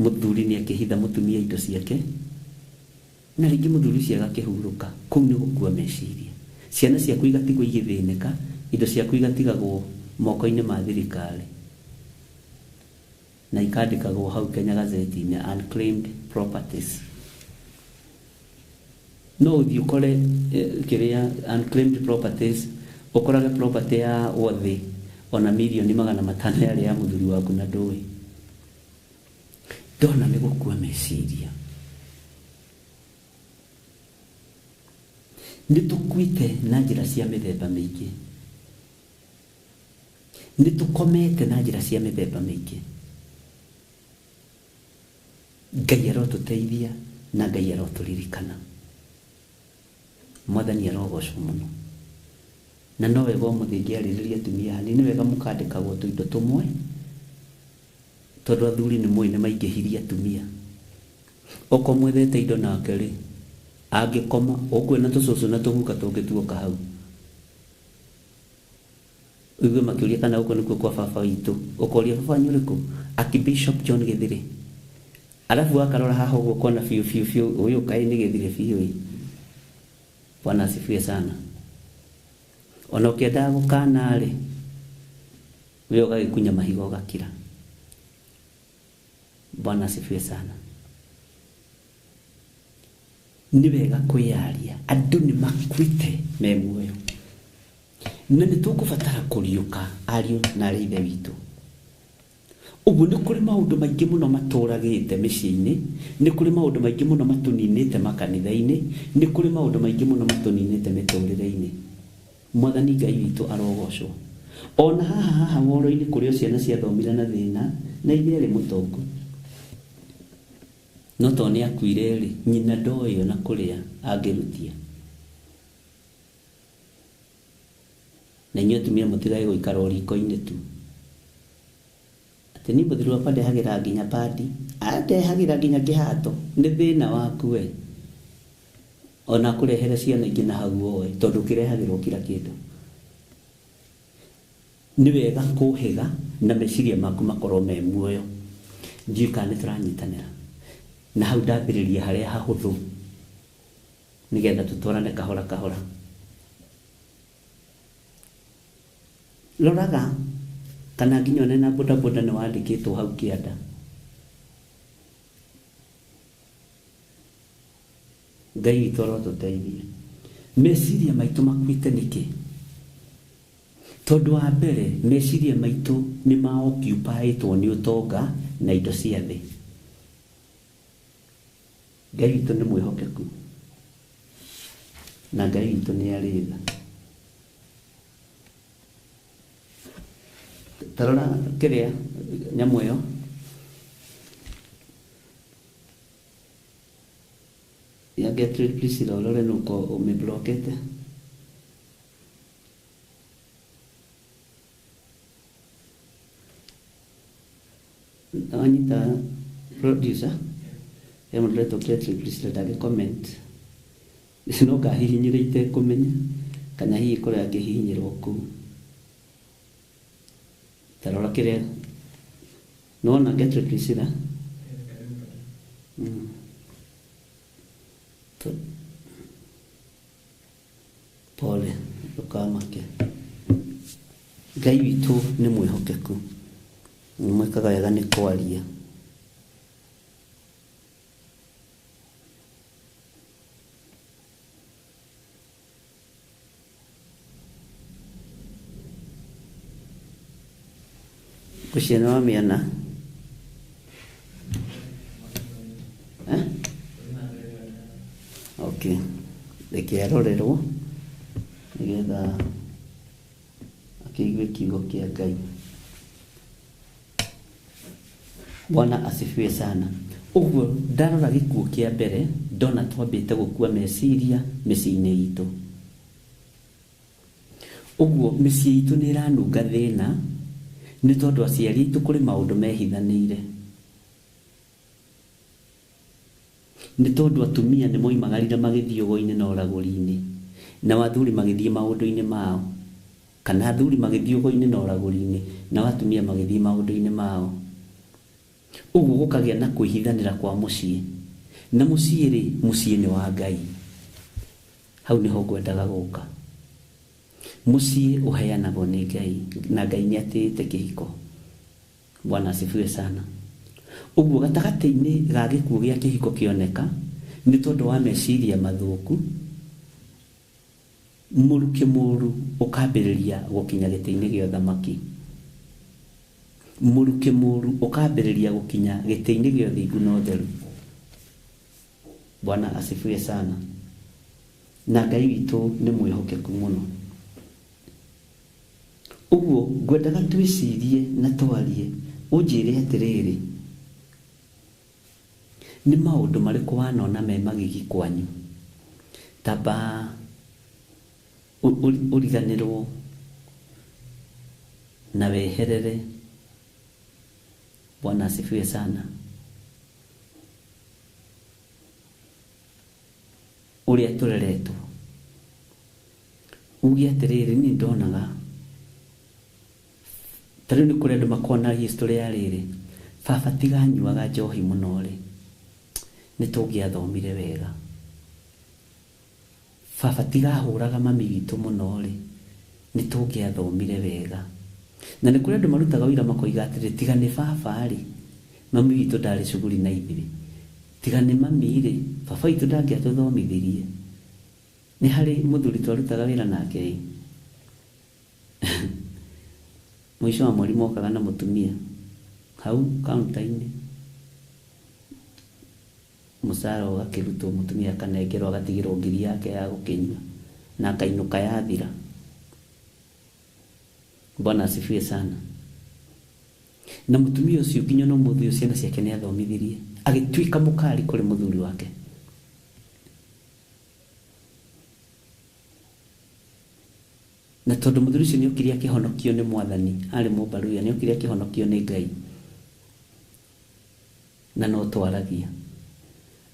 mũthuri nĩ akĩhitha mũtumia indo ciake, na rĩngĩ mũthuri ũcio agakĩhurũka. Kũu nĩ gũkua meciria. Ciana ciaku igatigwo igĩthĩnĩka, indo ciaku igatigagwo moko-inĩ ma thirikari na ikandĩkagwo hau Kenya gazeti-inĩ unclaimed properties. No ũthiĩ ũkore kĩrĩa unclaimed properties, ũkorage property ya worth ona mirioni 500 yarĩ ya mũthuri waku na ndũĩ. Ndona nĩ gũkua meciria. Nĩ tũkuĩte na njĩra cia mĩthemba mĩingĩ. Nĩ tũkomete na njĩra cia mĩthemba mĩingĩ. Ngai arotũteithia na Ngai arotũririkana. Mwathani arogocwo mũno. Na no wega ũmũthĩ ngĩarĩrĩria atumia hanini, nĩ wega mũkandĩkagwo tũindo tũmwe, tondũ athuri nĩ mũĩ nĩ maingĩhirie atumia. Okorwo mwethete indo nake rĩ, angĩkoma ũkuona tũcũcũ na tũguka tũngĩ tuoka hau. Ũigue makĩũria kana gũkũ nĩkuo kwa baba witũ, ũkoria baba wanyu ũrĩkũ? Archbishop John Githiri. Alafu akarora haha ũguo ũkona biũ biũ biũ ũyũ kaĩ nĩ Githiri biũ ĩ. Bwana asifiwe sana. Ona ũkĩendaga gũkana rĩ, we ũgagĩkunya mahiga ũgakira. Bwana asifiwe sana. Nĩ wega kwĩyaria, andũ nĩ makuĩte me muoyo. Na nĩ tũkũbatara kũriũka ariũ na arĩa ithe witũ. Ũguo nĩ kũrĩ maũndũ maingĩ mũno matũragĩte mĩciĩ-inĩ, nĩ kũrĩ maũndũ maingĩ mũno matũninĩte makanitha-inĩ, nĩ kũrĩ maũndũ maingĩ mũno matũninĩte mĩtũrĩre-inĩ. Mwathani Ngai witũ arogocwo. Ona haha haha woro-inĩ kũrĩ o ciana ciathomire na thĩna, na ithe arĩ mũtongu. No tondũ nĩ akuire rĩ, nyina ndoĩ ona kũrĩa angĩrutia. Na inyuĩ atumia mũtigage gũikara o riko-inĩ tu. Atĩ niĩ mũthuri wakwa ndehagĩra nginya padi, andehagĩra nginya kĩhato, nĩ thĩna waku we. Ona akũrehere ciana ingĩ na hau woe, tondũ ũkĩrehagĩrwo kila kĩndũ. Nĩ wega kũhĩga na meciria maku makorwo me muoyo. Ndiũĩ kana nĩ tũranyitanĩra. Na hau ndambĩrĩria harĩa hahũthũ, nĩgetha tũtwarane kahora kahora. Roraga kana nginya one na bodaboda nĩ wandĩkĩtwo hau kĩanda. Ngai witũ arotũteithia. Meciria maitũ makuĩte nĩkĩ? Tondũ wa mbere, meciria maitũ nĩ ma occupyĩtwo nĩ ũtonga na indo cia thĩ. Ngai witũ nĩ mwĩhokeku na Ngai witũ nĩ arĩ tha. Ta rora kĩrĩa nyamũ ĩyo. Ya Gertrude Priscilla ũrore nũ ũkorwo ũmĩblokete. Wanyita producer he mũndũ ũretwo Gertrude Priscilla ndangĩ comment, no ngahihinyĩra itekũmenya kana hihi kũrĩa angĩhihinyĩrwo kũu. Ta rora kĩrĩa nĩwona Gertrude Priscilla. Pole, ndũkamake. Ngai witũ nĩ mwĩhokeku, mwĩkaga wega nĩ kwaria. Ngwĩciria nĩ wamĩona. Okay, reke arorerwo nĩgetha akĩigue kiugo kĩa Ngai. Bwana asifiwe sana. Ũguo ndarora gĩkuũ kĩa mbere, ndona twambĩte gũkua meciria mĩciĩ-inĩ itũ. Ũguo mĩciĩ itũ nĩ ĩranunga thĩna nĩ tondũ aciari aitũ kũrĩ maũndũ mehithanĩire. Nĩ tondũ atumia nĩ moimagarire magĩthiĩ ũgo-inĩ na ũragũri-inĩ, nao athuri magĩthiĩ maũndũ-inĩ mao, kana athuri magĩthiĩ ũgo-inĩ na ũragũri-inĩ, nao atumia magĩthiĩ maũndũ-inĩ mao. Ũguo gũkagĩa na kwĩhithanĩra kwa mũciĩ. Na mũciĩ-rĩ, mũciĩ nĩ wa Ngai. Hau nĩho ngwendaga gũka. Mũciĩ ũheanagwo nĩ Ngai, na Ngai nĩ atĩĩte kĩhiko. Bwana asifiwe sana. Ũguo gatagatĩ-inĩ ga gĩkuũ gĩa kĩhiko kĩoneka nĩ tondũ wa meciria mathũku, mũrukĩ mũru ũkambĩrĩria gũkinya gĩtĩ-inĩ gĩa ũthamaki. Mũrukĩ mũru ũkambĩrĩria gũkinya gĩtĩ-inĩ gĩa ũthingu na ũtheru. Bwana asifiwe sana. Na Ngai witũ nĩ mwĩhokeku mũno. Ũguo ngwendaga twĩcirie na twarie, ũnjĩre atĩrĩrĩ, nĩ maũndũ marĩkũ wanona me magigi kwanyu? Tamba ũriganĩrwo na weherere. Bwana asifiwe sana. Ũrĩa tũreretwo. Uge atĩrĩrĩ, niĩ ndonaga ta rĩu nĩ kũrĩ andũ makona history ya rĩrĩ, baba tiga anyuaga njohi mũno rĩ, nĩ tũngĩathomire wega. Baba tiga ahũraga mami witũ mũno rĩ, nĩ tũngĩathomire wega. Na nĩ kũrĩ andũ marutaga ũira makoiga atĩrĩ, tiga nĩ baba rĩ, mami witũ ndarĩ cuguri na ithuĩ. Tiga nĩ mami rĩ, baba witũ ndangĩatũthomithirie. Nĩ harĩ mũthuri twarutaga wĩra nake ĩ, mũico wa mweri mokaga na mũtumia hau kaunta-inĩ, mũcara ũgakĩrutwo, mũtumia akanengerwo agatigĩrwo ngiri yake ya gũkĩnyua na akainũka yathira. Bwana asifiwe sana. Na mũtumia ũcio nginya no mũthĩ ũyũ ciana ciake nĩ athomithirie, agĩtuĩka mũkari kũrĩ mũthuri wake. Na tondũ mũthuri ũcio nĩ okire akĩhonokio nĩ Mwathani, arĩ mũmbaruya, nĩ okire akĩhonokio nĩ Ngai, na no twaragia.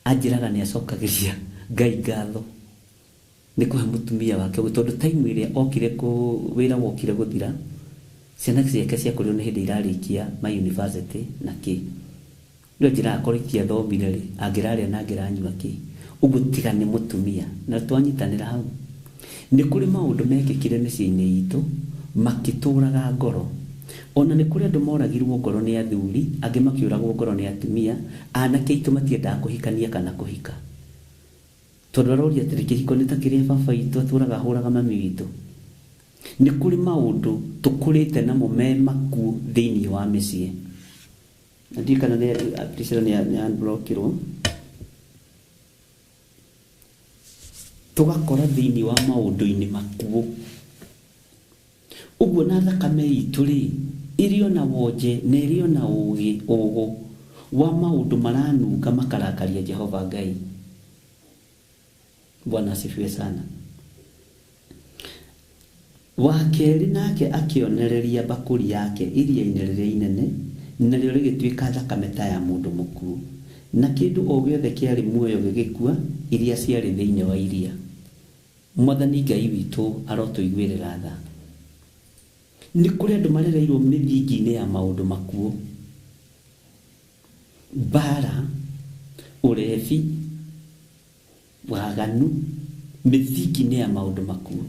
Anjĩraga nĩ acokagĩria Ngai ngatho nĩ kũhe mũtumia wake ũguo, tondũ time ĩrĩa okire wĩra wokire gũthira, ciana ciake ciakorirwo nĩ hĩndĩ irarĩkia ma university na kĩ. Rĩu anjĩraga korwo itiathomire rĩ, angĩrarĩa na angĩranyua kĩ. Ũguo tiga nĩ mũtumia. Na twanyitanĩra hau. Nĩ kũrĩ maũndũ mekĩkire mĩciĩ-inĩ itũ makĩtũraga ngoro. Ona nĩ kũrĩ andũ moragirwo ngoro nĩ athuri, angĩ makĩũragwo ngoro nĩ atumia, anake aitũ matiendaga kũhikania kana kũhika. Tondũ aroria atĩrĩ, kĩhiko nĩ ta kĩrĩa baba witũ atũraga ahũraga mami witũ. Nĩ kũrĩ maũndũ tũkũrĩte namo me makuũ thĩinĩ wa mĩciĩ. Na ndiũĩ kana nĩ Priscilla nĩ unblockirwo. Tũgakora thĩinĩ wa maũndũ-inĩ makuũ. Ũguo na thakame itũ rĩ, ĩrĩ o na wonje na ĩrĩ o na ũũgĩ, ũũgũ wa maũndũ maranunga makarakaria Jehova Ngai. Bwana asifiwe sana. Wa kerĩ nake akĩonereria mbakũri yake iria-inĩ rĩrĩa inene, narĩo rĩgĩtuĩka thakame ta ya mũndũ mũkuũ, na kĩndũ o gĩothe kĩarĩ muoyo gĩgĩkua, iria ciarĩ thĩinĩ wa iria. Mwathani Ngai witũ arotũiguĩrĩra tha. Nĩ kũrĩ andũ marereirwo mĩthingi-inĩ ya maũndũ makuũ, mbara, ũrebi, waganu, mĩthingi-inĩ ya maũndũ makuũ.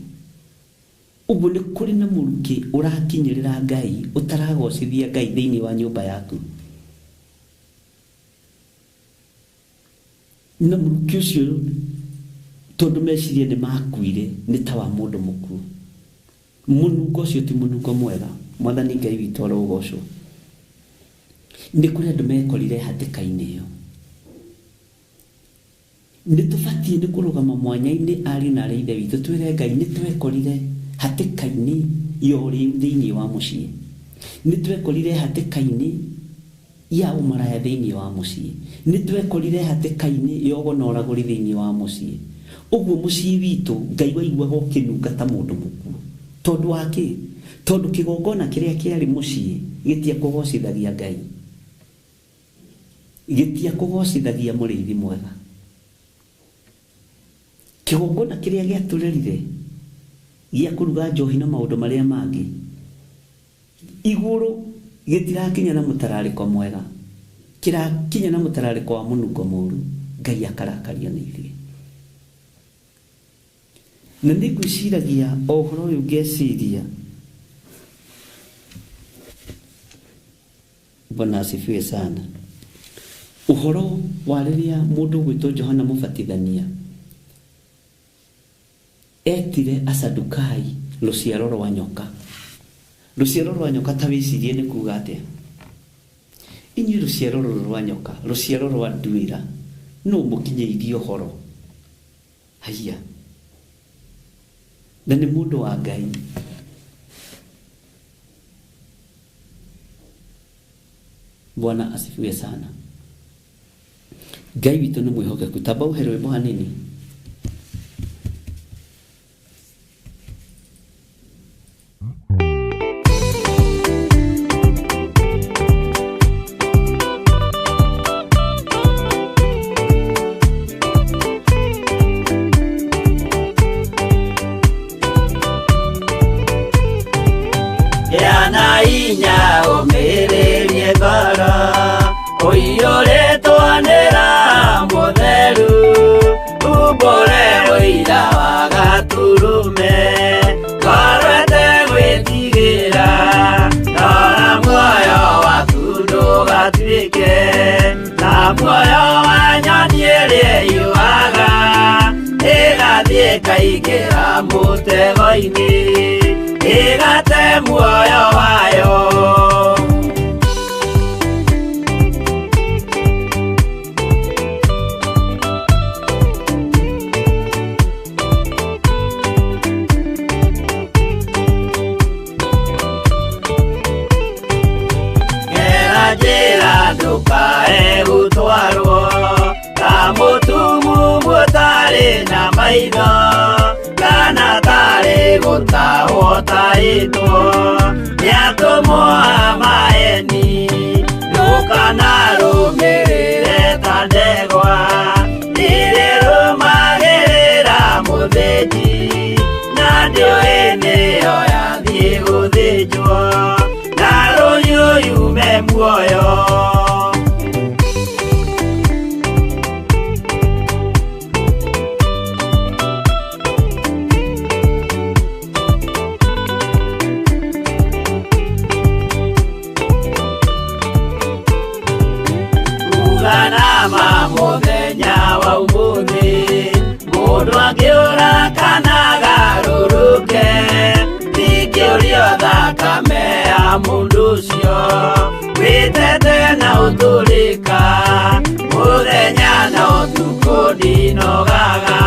Ũguo nĩ kũrĩ na mũrukĩ ũrakinyĩrĩra Ngai, ũtaragocithia Ngai thĩinĩ wa nyũmba yaku. Na mũrukĩ ũcio tondũ meciria nĩ makuire, nĩ ta wa mũndũ mũkuũ. Mũnungo ũcio ti mũnungo mwega. Mwathani Ngai witũ arogocwo. Nĩ kũrĩ andũ mekorire hatĩka-inĩ ĩyo. Nĩ tũbatiĩ nĩ kũrũgama mwanya-inĩ ariũ na arĩ ithe witũ twĩre Ngai nĩ twekorire hatĩka-inĩ ya ũrĩu thĩinĩ wa mũciĩ. Nĩ twekorire hatĩka-inĩ ya ũmaraya thĩinĩ wa mũciĩ. Nĩ twekorire hatĩka-inĩ ya ũgo na ũragũri thĩinĩ wa mũciĩ. Ũguo mũciĩ witũ Ngai waiguaga ũkĩnunga ta mũndũ mũkuũ. Tondu wa kĩ? Tondu kĩgongona kĩrĩa kĩarĩ mũciĩ gĩtia kũgocithagia Ngai, gĩtia kũgocithagia mũrĩithi mwega. Kĩgongona kĩrĩa gĩatũrĩrire gĩa kũruga njohi na maũndũ marĩa mangĩ igũrũ gĩtirakinya na mũtararĩko mwega, kĩrakinya na mũtararĩko wa mũnungo mũru. Ngai akarakario nĩ ithuĩ. Na nĩ ngwĩciragia o ũhoro ũyũ ngeciria, Bwana asifiwe sana, ũhoro wa rĩrĩa mũndũ ũgwĩtwo Johana Mũbatithania etire Asadukai rũciaro rwa nyoka. Rũciaro rwa nyoka ta wĩcirie nĩ kuga atĩa? Inyuĩ rũciaro rũrũ rwa nyoka, rũciaro rwa nduĩra, nũ mũkinyĩirie ũhoro? Haiya, na nĩ mũndũ wa Ngai. Bwana asifiwe sana. Ngai witũ nĩ mwĩhokeku. Tamba ũhe rwĩmbo hanini. Yana inya ũmĩrĩrie ngoro ũiyũrĩtwo nĩ Roho Mũtheru, umbũre ũira wa Gatũrũme, ngoro ĩtegwĩtigĩra, rora muoyo waku ndũgatuĩke ta muoyo wa nyoni ĩrĩa ĩyũaga ĩgathiĩ ĩkaingĩra mũtego-inĩ, ĩgate muoyo wayo. Gera njĩra ndũkae gũtwarwo ta mũtumumu ũtarĩ na maitho, kana tarĩ gũtahwo tahĩtwo nĩ atũmwo a maeni. Ndũkanarũmĩrĩre ta ndegwa ĩrĩrũmagĩrĩra mũthĩnji, na ndĩũĩ nĩyo yathiĩ gũthĩnjwo, na rũhiũ yume muoyo. Uganama mũthenya wa ũmũthĩ, mũndũ angĩũra kana agarũrũke, ndingĩũrio thakame ya mũndũ ũcio wĩtete na ũtũrĩka, mũthenya na ũtukũ ndinogaga,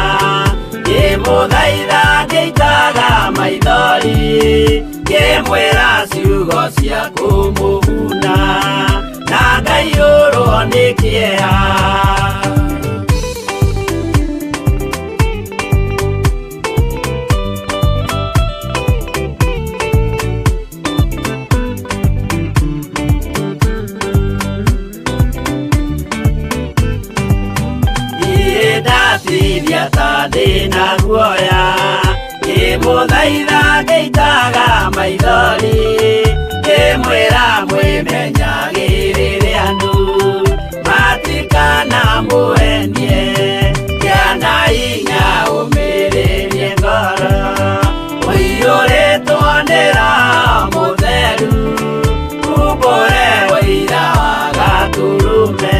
ngĩmũthaitha ngĩitaga maithori, ngĩmwĩra ciugo cia kũmũguna, na ngaiyũrwo nĩ kĩeha. Niĩ ndatithia ta ndĩna guoya, ngĩmũthaitha ngĩitaga maithori, ngĩmwĩra mwĩmenyagĩrĩre andũ matikanamũhenie, kĩana hinya ũmĩrĩrie ngoro ũiyũrĩtwo nĩ Roho Mũtheru, umbũre ũira wa Gatũrũme,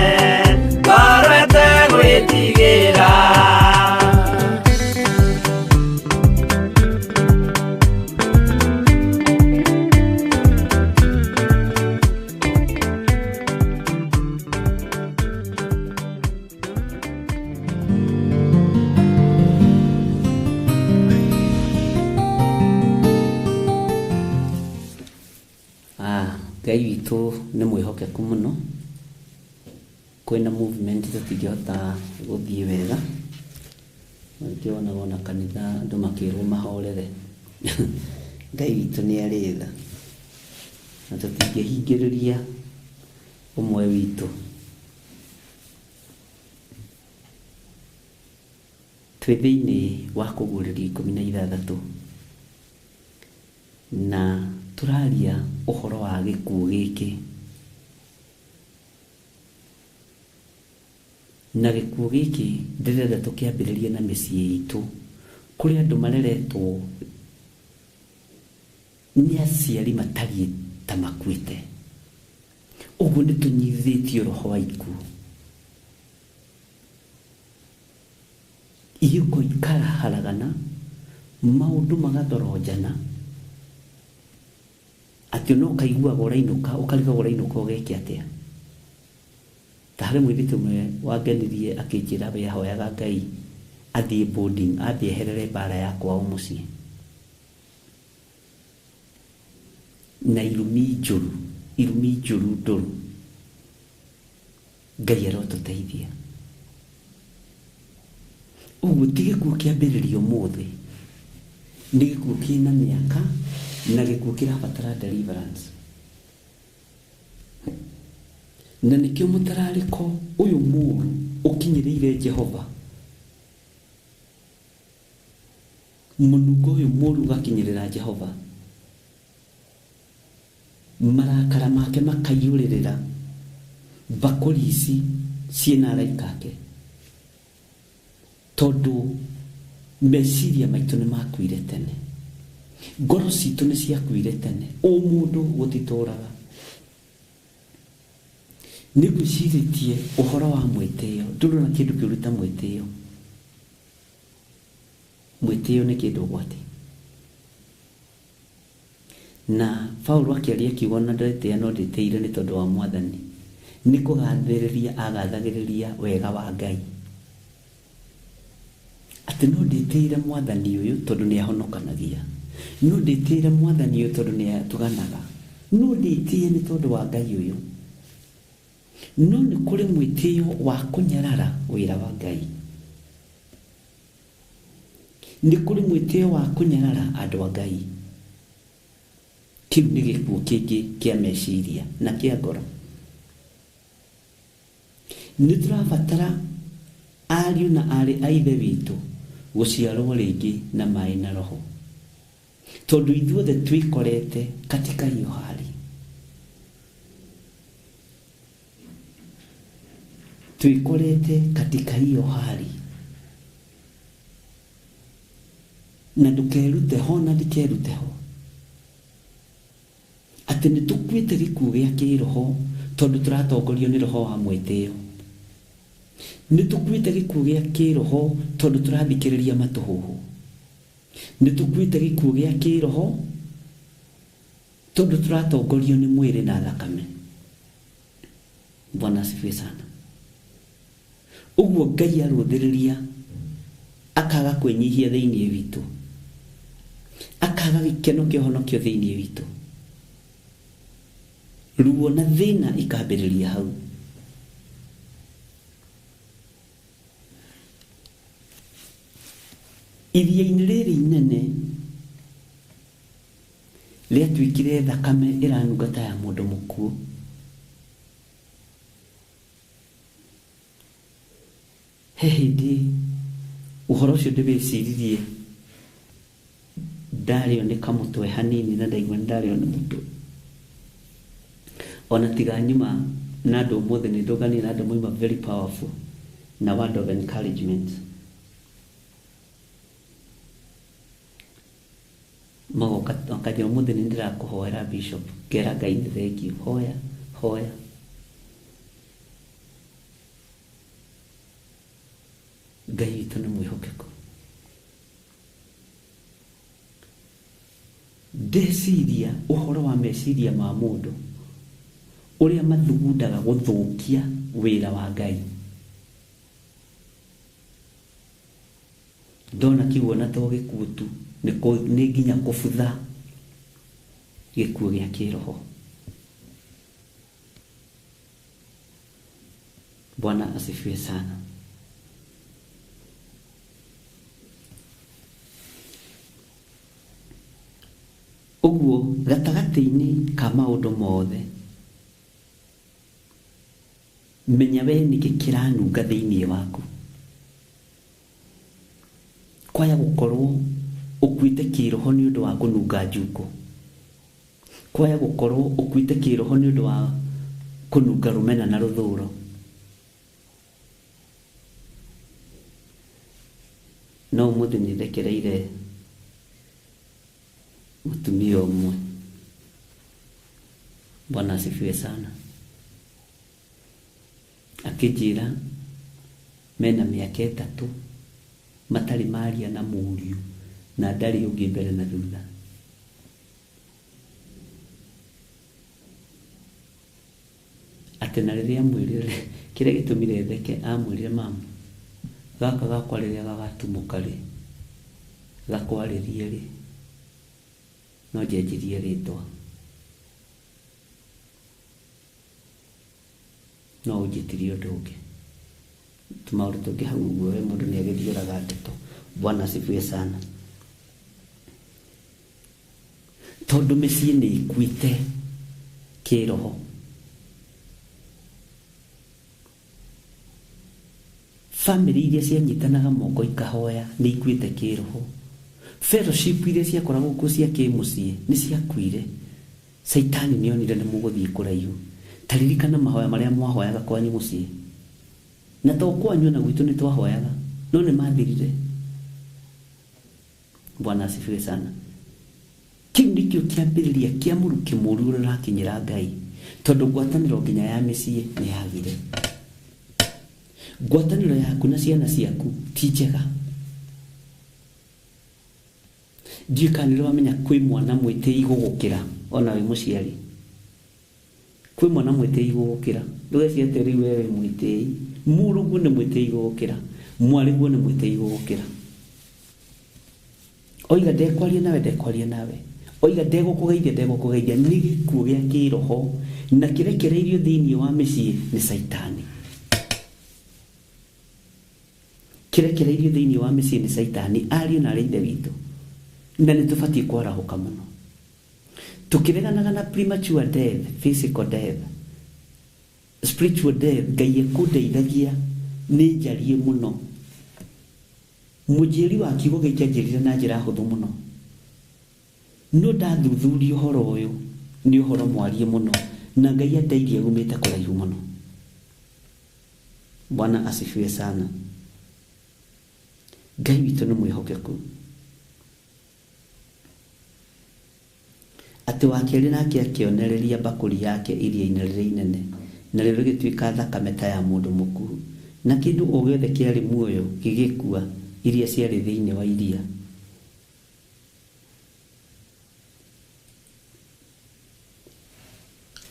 ngoro ĩtegwĩtigĩra. Ngai witũ nĩ mwĩhokeku mũno. Kwĩna movement tũtingĩhota gũthiĩ wega, nĩkĩo wonaga ona kanitha andũ makĩrwo mahorere. Ngai witũ nĩ arĩ tha na tũtingĩhingĩrĩria ũmwe witũ. Twĩ thĩinĩ wa kũguũrĩrio 16 na tũraria ũhoro wa gĩkuũ gĩkĩ. Na gĩkuũ gĩkĩ ndĩrenda tũkĩambĩrĩrie na mĩciĩ itũ, kũrĩ andũ mareretwo nĩ aciari matariĩ ta makuĩte. Ũguo nĩ tũnyithĩtio roho wa ikuũ. Ihiko ikaraharagana, maũndũ magathoronjana, atĩ ona ũkaiguaga ũrainũka, ũkarigagwo ũrainũka ũgeke atĩa. Ta harĩ mũirĩtu ũmwe wangenirie akĩnjĩra we ahoyaga Ngai athiĩ boarding, ambe eherere mbara ya kwao mũciĩ. Na irumi njũru, irumi njũru ndũrũ. Ngai arotũteithia. Ũguo ti gĩkuũ kĩambĩrĩria ũmũthĩ, nĩ gĩkuũ kĩna mĩaka na gĩkuũ kĩrabatara deliverance. Na nĩkĩo mũtararĩko ũyũ mũũru ũkinyĩrĩire Jehova, mũnungo ũyũ mũũru ũgakinyĩrĩra Jehova, marakara make makaiyũrĩrĩra mbakũri ici ciĩna araika ake, tondũ meciria maitũ nĩ makuire tene, ngoro citũ nĩ ciakuire tene, ũmũndũ gũtitũraga. Nĩ ngwĩcirĩtie ũhoro wa mwĩtĩo, ndũrona kĩndũ kĩũru ta mwĩtĩo. Mwĩtĩo nĩ kĩndũ ũgwati. Na Paulo akĩaria akiuga ona ndetĩĩa no ndĩtĩire nĩ tondũ wa Mwathani, nĩ kũgathĩrĩria agathagĩrĩria wega wa Ngai. Atĩ no ndĩtĩire Mwathani ũyũ tondũ nĩ ahonokanagia, no ndĩtĩire Mwathani ũyũ tondũ nĩ atuganaga, no ndĩtĩie nĩ tondũ wa Ngai ũyũ. No nĩ kũrĩ mwĩtĩo wa kũnyarara wĩra wa Ngai, nĩ kũrĩ mwĩtĩo wa kũnyarara andũ a Ngai. Kĩu nĩ gĩkuũ kĩngĩ kĩa meciria na kĩa ngoro. Nĩ tũrabatara ariũ na aarĩ a Ithe witũ gũciarwo rĩngĩ na maĩ na roho, tondũ ithuothe twĩkorete katika hiyo hali. Twĩkorete katika hiyo hali. Na ndũkerute ho na ndikerute ho atĩ nĩ tũkuĩte gĩkuũ gĩa kĩroho tondũ tũratongorio nĩ roho wa mwĩtĩo. Nĩ tũkuĩte gĩkuũ gĩa kĩroho tondũ tũrathikĩrĩria matũhũhũ. Nĩ tũkuĩte gĩkuũ gĩa kĩroho tondũ tũratongorio nĩ mwĩrĩ na thakame. Bwana asifiwe sana. Ũguo Ngai arũthĩrĩria akaga kwĩnyihia thĩinĩ witũ, akaga gĩkeno kĩa ũhonokio thĩinĩ witũ, ruo na thĩna ikambĩrĩria hau. Iria-inĩ rĩrĩ inene rĩatuĩkire thakame ĩranunga ta ya mũndũ mũkuũ. He hĩndĩ ũhoro ũcio ndĩwĩciririe, ndarĩo nĩ kamũtwe hanini na ndaigua ndarĩo nĩ mũtwe. Ona tiga nyuma na andũ ũmũthĩ nĩ ndũnganie na andũ moima very powerful na word of encouragement. Magoka makanjĩra ũmũthĩ nĩ ndĩrakũhoera bishop, ngera Ngai nĩ thengiũ, hoya hoya. Ngai witũ nĩ mwĩhokeku. Ndeciria ũhoro wa meciria ma mũndũ ũrĩa mathugundaga gũthũkia wĩra wa Ngai, ndona kĩu ona to gĩkuũ tu, nĩ nginya kũbutha gĩkuũ gĩa kĩroho. Bwana asifiwe sana. Ũguo gatagatĩ-inĩ ka maũndũ mothe menya we nĩkĩ kĩranunga thĩinĩ waku. Kwaya gũkorwo ũkuĩte kĩroho nĩ ũndũ wa kũnunga njuko, kwaya gũkorwo ũkuĩte kĩroho nĩ ũndũ wa kũnunga rũmena na rũthũro. No ũmũthĩ nĩ ndekereire mũtumia ũmwe. Bwana asifiwe sana. Akĩnjĩra mena mĩaka 3 matarĩ maria na mũriũ na ndarĩ ũngĩ mbere na thutha. Atĩ na rĩrĩa amwĩrire kĩrĩa gĩtũmire theke, amwĩrire mamu gaka gakwa rĩrĩa gagatumũka rĩ gakwarĩrie rĩ no njenjirie rĩtwa, no ũnjĩtirie ũndũ ũngĩ. Tũmaũndũ tũngĩ hau ũguo we mũndũ nĩ agĩthioraga ndeto. Bwana asifiwe sana. Tondũ mĩciĩ nĩ ĩkuĩte kĩroho. Family iria cianyitanaga moko ikahoya nĩ ikuĩte kĩroho. Fellowship iria ciakoragwo kuo cia kĩmũciĩ nĩ ciakuire. Caitani nĩ onire nĩ mũgũthiĩ kũraihu. Ta ririkana mahoya marĩa mwahoyaga kwanyu mũciĩ. Na to kwanyu na gwitũ nĩ twahoyaga, no nĩ mathirire. Bwana asifiwe sana. Kĩu nĩkĩo kĩambĩrĩria kĩa mũrukĩ mũru ũrĩa ũrakinyĩra Ngai, tondũ ngwatanĩro nginya ya mĩciĩ nĩ yagire. Ngwatanĩro yaku na ciana ciaku ti njega. Ndiũĩ kana nĩ ũramenya kwĩ mwana mwĩtĩi gũgũkĩra ona wĩ mũciari. Kwĩ mwana mwĩtĩi gũgũkĩra. Ndũgecirie atĩ rĩu we wĩ mwĩtĩi. Mũrũguo nĩ mwĩtĩi gũgũkĩra, mwarĩguo nĩ mwĩtĩi gũgũkĩra. Oiga ndekwaria nawe, ndekwaria nawe. Oiga ndegũkũgeithia, ndegũkũgeithia. Nĩ gĩkuũ gĩa kĩroho na kĩrekereirio thĩinĩ wa mĩciĩ nĩ Caitani. Kĩrekereirio thĩinĩ wa mĩciĩ nĩ Caitani, ariũ na arĩ ithe witũ. Na nĩ tũbatiĩ kwarahũka mũno. Tũkĩreganaga na premature death, physical death, spiritual death, Ngai ekũndeithagia nĩ njarie mũno. Mũnjĩri wa kiugo gĩkĩ anjĩrire na njĩra hũthũ mũno. No ndathuthuria ũhoro ũyũ nĩ ũhoro mwarie mũno na Ngai andeithie umĩte kũraihu mũno. Bwana asifiwe sana. Ngai witũ nĩ mwĩhokeku. Atĩ wa kerĩ nake akĩonereria mbakũri yake iria-inĩ rĩrĩa inene, narĩo rĩgĩtuĩka thakame ta ya mũndũ mũkuũ, na kĩndũ o gĩothe kĩarĩ muoyo gĩgĩkua iria ciarĩ thĩinĩ wa iria.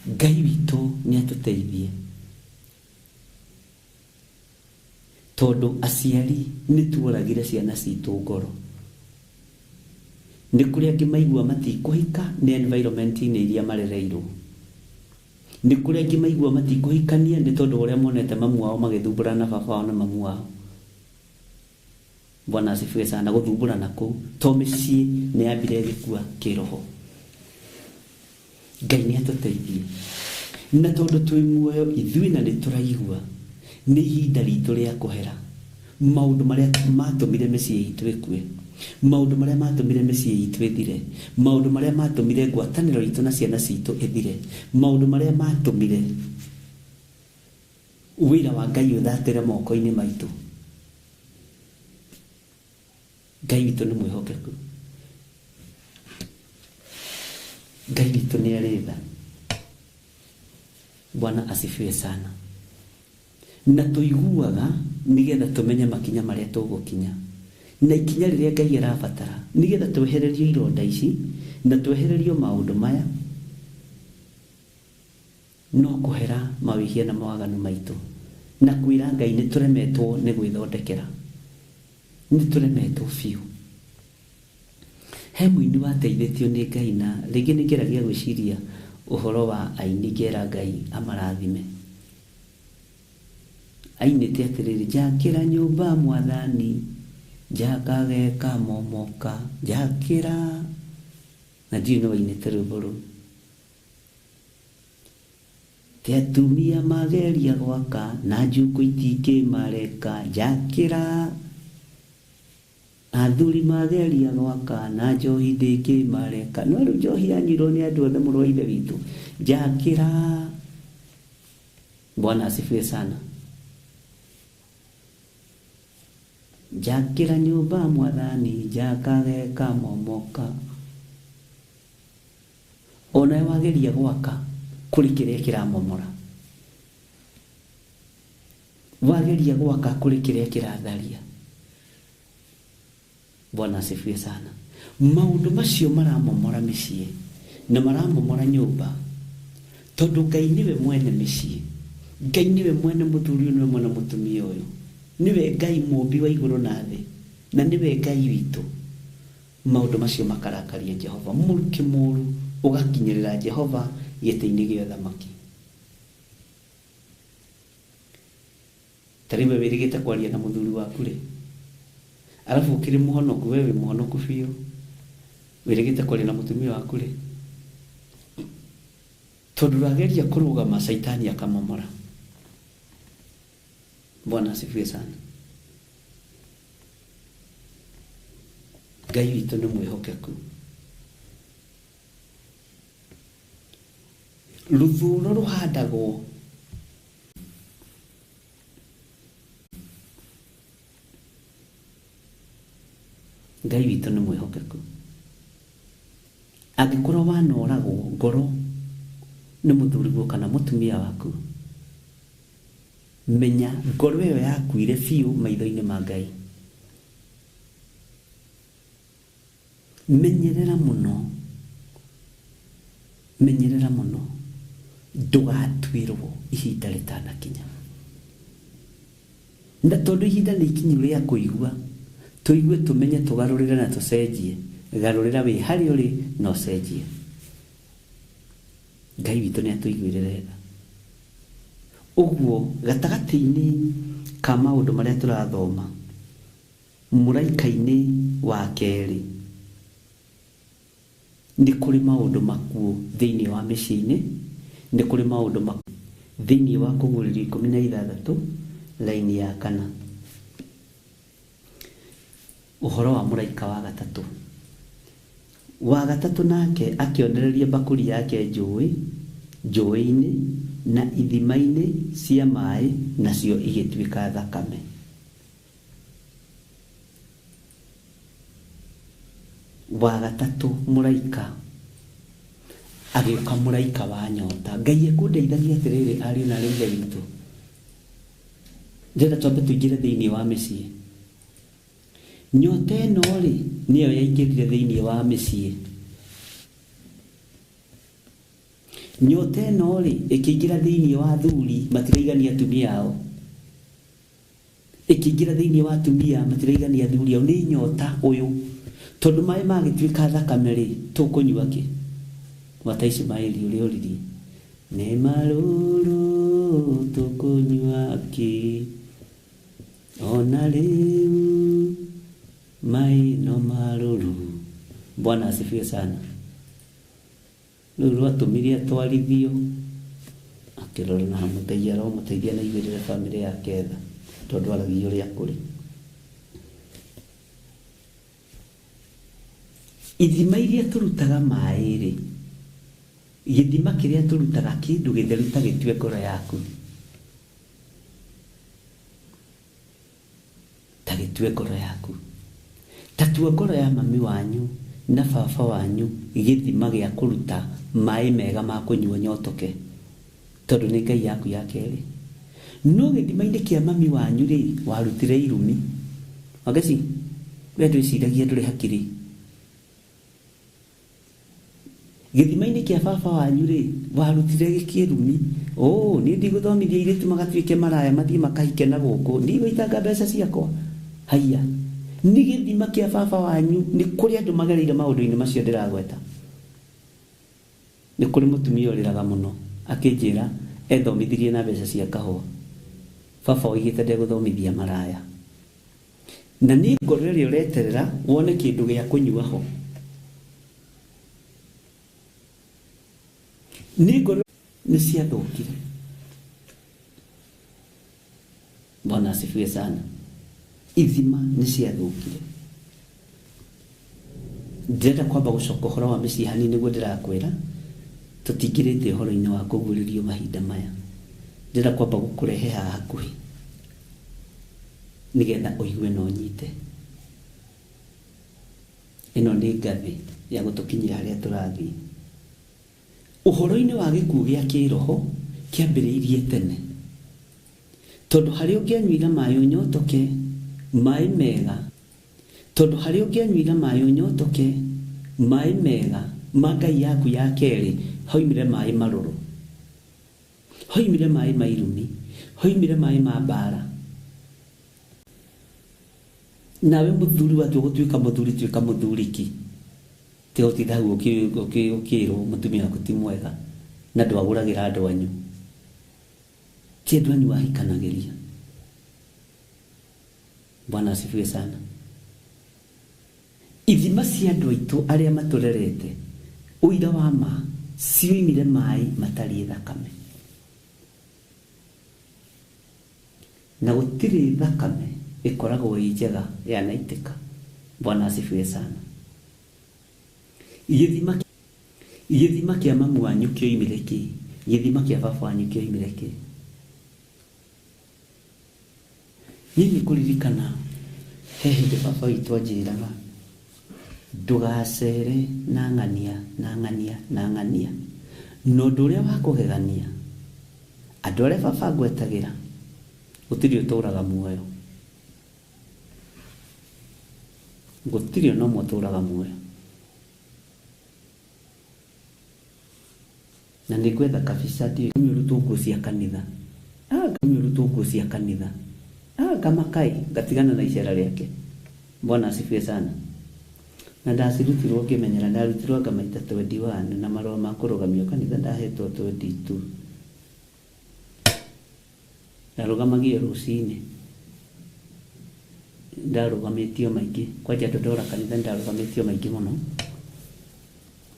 Ngai witũ nĩ atũteithie, tondũ aciari nĩ tuoragire ciana citũ ngoro. Nĩ kũrĩ angĩ maigua matikũhika nĩ environment-inĩ iria marereirwo. Nĩ kũrĩ angĩ maigua matikũhikania nĩ tondũ ũrĩa monete mamu wao magĩthumbũrana na baba wao na mamu wao. Bwana asifiwe sana. Gũthumbũrana kũu to mĩciĩ nĩ yambire ĩgĩkua kĩroho. Ngai nĩ atũteithie. Na tondũ twĩ muoyo ithuĩ na nĩ tũraigua nĩ ihinda ritũ rĩa kũhera maũndũ marĩa matũmire mĩciĩ itũ ĩkue, maũndũ marĩa matũmire mĩciĩ itũ ĩthire, maũndũ marĩa matũmire ngwatanĩro itũ na ciana citũ ĩthire, maũndũ marĩa matũmire wĩra wa Ngai ũthatĩre moko-inĩ maitũ. Ngai witũ nĩ mwĩhokeku. Ngai witũ nĩ arĩ tha. Bwana asifiwe sana. Na tũiguaga nĩgetha tũmenye makinya marĩa tũgũkinya, na ikinya rĩrĩa Ngai arabatara nĩgetha twehererio ironda ici na twehererio maũndũ maya, no kũhera mawĩhia na mawaganu maitũ na kwĩra Ngai nĩ tũremetwo nĩ gwĩthondekera, nĩ tũremetwo biũ. He mũini wateithĩtio nĩ Ngai, na rĩngĩ nĩ ngeragia gwĩciria ũhoro wa aini ngera Ngai amarathime. Ainĩte atĩrĩrĩ, njakĩra nyũmba mwathani, njakage kamomoka, njakĩra. Na ndiũĩ nĩ wainĩte rwĩmbo rũu. Te atumia mageria gwaka na njukũ itingĩmareka njakĩra. Athuri mageria gwaka na njohi ndĩngĩmareka. No rĩu njohi yanyuirwo nĩ andũ othe mũrũ wa ithe witũ. Njakĩra. Bwana asifiwe sana. Njakĩra nyũmba mwathani njakage kamomoka. Onawe wageria gwaka kũrĩ kĩrĩa kĩramomora. Wageria gwaka kũrĩ kĩrĩa kĩratharia. Bwana asifiwe sana. Maũndũ macio maramomora mĩciĩ na maramomora nyũmba, tondũ Ngai nĩwe mwene mĩciĩ. Ngai nĩwe mwene mũthuri ũyũ, nĩwe mwene mũtumia ũyũ, nĩwe Ngai mũũmbi wa igũrũ na thĩ, na nĩwe Ngai witũ. Maũndũ macio makarakaria Jehova, mũrukĩ mũũru ũgakinyĩrĩra Jehova gĩtĩ-inĩ gĩa ũthamaki. Ta rĩu we wĩrĩgĩte kwaria na mũthuri waku rĩ, arabu ũkĩrĩ mũhonoku, we wĩ mũhonoku biũ, wĩrĩgĩte kwaria na mũtumia waku rĩ, tondũ ũrageria kũrũgama caitani akamomora. Bwana asifiwe sana. Ngai witũ nĩ mwĩhokeku. Rũthũro rũhandagwo Ngai witũ nĩ mwĩhokeku. Angĩkorwo wanoragwo ngoro nĩ mũthuriguo kana mũtumia waku, menya ngoro ĩyo yakuire biũ maitho-inĩ ma Ngai. Menyerera mũno, menyerera mũno ndũgatuĩrwo ihinda rĩtanakinya. Na tondũ ihinda nĩ ikinyu rĩa kũigua, tũigue tũmenye tũgarũrĩre na tũcenjie. Garũrĩra wĩ harĩa ũrĩ na ũcenjie. Ngai witũ nĩ atũiguĩrĩre tha. Ũguo gatagatĩ-inĩ ka maũndũ marĩa tũrathoma mũraika-inĩ wa kerĩ, nĩ kũrĩ maũndũ makuũ thĩinĩ wa mĩciĩ-inĩ, nĩ kũrĩ maũndũ makuũ thĩinĩ wa Kũguũrĩrio 16 raini ya 4. Ũhoro wa mũraika wa gatatũ. Wa gatatũ nake akĩonereria mbakũri yake njũĩ, njũĩ-inĩ na ithima-inĩ cia maĩ, nacio igĩtuĩka thakame. Wa gatatũ mũraika agĩũka, mũraika wa nyota. Ngai ekũndeithagia atĩrĩrĩ, ariũ na arĩ ithe witũ, ndĩrenda twambe tũingĩre thĩinĩ wa mĩciĩ. Nyota ĩno rĩ nĩyo yaingĩrire thĩinĩ wa mĩciĩ. Nyota ĩno rĩ ĩkĩingĩra thĩinĩ wa athuri matiraigania atumia ao, ĩkĩingĩra thĩinĩ wa atumia matiraigania athuri ao. Nĩ nyota ũyũ, tondũ maĩ magĩtuĩka thakame rĩ, tũkũnyua kĩ? Gwata Ismaili ũrĩa oririe, nĩ marũrũ tũkũnyua kĩ? Ona rĩu maĩ no marũrũ. Bwana asifiwe sana. Rĩu rwatũmire atwarithio akĩrora na hamwe. Ngai aromũteithia na aiguĩrĩre bamĩrĩ yake tha, tondũ aragia ũrĩa kũrĩ. Ithima iria tũrutaga maĩ rĩ, gĩthima kĩrĩa tũrutaga kĩndũ gĩtheru ta gĩtue ngoro yaku, ta gĩtue ngoro yaku, ta tua ngoro ya mami wanyu na baba wanyu gĩthima gĩa kũruta maĩ mega ma kũnyua nyotoke, tondũ nĩ Ngai yaku ya kerĩ. No gĩthima-inĩ kĩa mami wanyu rĩ, warutire irumi. Wangeci, we ndwĩciragia ndũrĩ hakiri. Gĩthima-inĩ kĩa baba wanyu rĩ, warutire gĩkĩrumi. Oh, niĩ ndigũthomithia airĩtu magatuĩke maraya mathiĩ makahike na gũkũ, ndigũitanga mbeca ciakwa. Haiya, nĩ gĩthima kĩa baba wanyu. Nĩ kũrĩ andũ magereire maũndũ-inĩ macio ndĩragweta. Nĩ kũrĩ mũtumia ũrĩraga mũno akĩnjĩra ethomithirie na mbeca cia kahũa. Baba oigĩte ndegũthomithia maraya. Na nĩ ngoro ĩrĩa ũreterera wone kĩndũ gĩa kũnyua ho. Nĩ ngoro nĩ ciathũkire. Bwana asifiwe sana. Ithima nĩ ciathũkire. Ndĩrenda kwamba gũcoka ũhoro wa mĩciĩ hanini nĩguo ndĩrakwĩra tũtingĩrĩte ũhoro-inĩ wa kũguũrĩrio mahinda maya. Ndĩrenda kwamba gũkũrehe haha hakuhĩ nĩgetha ũigue na ũnyite. Ĩno nĩ ngathĩ ya gũtũkinyĩra harĩa tũrathiĩ. Ũhoro-inĩ wa gĩkuũ gĩa kĩroho kĩambĩrĩirie tene, tondũ harĩa ũngĩanyuire maĩ ũnyotoke, maĩ mega, tondũ harĩa ũngĩanyuire maĩ ũnyotoke, maĩ mega ma Ngai yaku ya kerĩ, hoimire maĩ marũrũ, hoimire maĩ ma irumi, hoimire maĩ ma mbara. Nawe mũthuri watua gũtuĩka mũthuri, tuĩka mũthuri ki. Tiga gũtinda hau ũkĩrwo mũtumia waku ti mwega na ndwagũragĩra andũ anyu. Ti andũ anyu wahikanagĩria. Bwana asifiwe sana. Ithima cia andũ aitũ arĩa matũrerete ũira wa ma cioimire maĩ matariĩ thakame, na gũtirĩ thakame ĩkoragwo ĩ njega yanaitĩka. Bwana asifiwe sana. Gĩthima kĩa mamu wanyu kĩoimire kĩ? Gĩthima kĩa baba wanyu kĩoimire kĩ? Niĩ nĩ kũririkana he hĩndĩ baba witũ anjĩraga ndũgacere na ng'ania na ng'ania na ng'ania. Na ũndũ ũrĩa wa kũgegania, andũ arĩa baba ngwetagĩra gũtirĩ ũtũraga muoyo, gũtirĩ ona ũmwe ũtũraga muoyo. Na nĩ ngwetha kabisa ndiũĩ ũrutwo nguo cia kanitha, ũrutwo nguo cia kanitha, ngamakai ngatigana na icera rĩake. Bwana asifiwe sana. Na ndacirutirwo ngĩmenyera, ndarutirwo anga maita 21 na marũa ma kũrũgamio kanitha ndahetwo 22. Ndarũgamagio rũcinĩ, ndarũgamĩtio maingĩ kwanja ndora kanitha ndarũgamĩtio maingĩ mũno.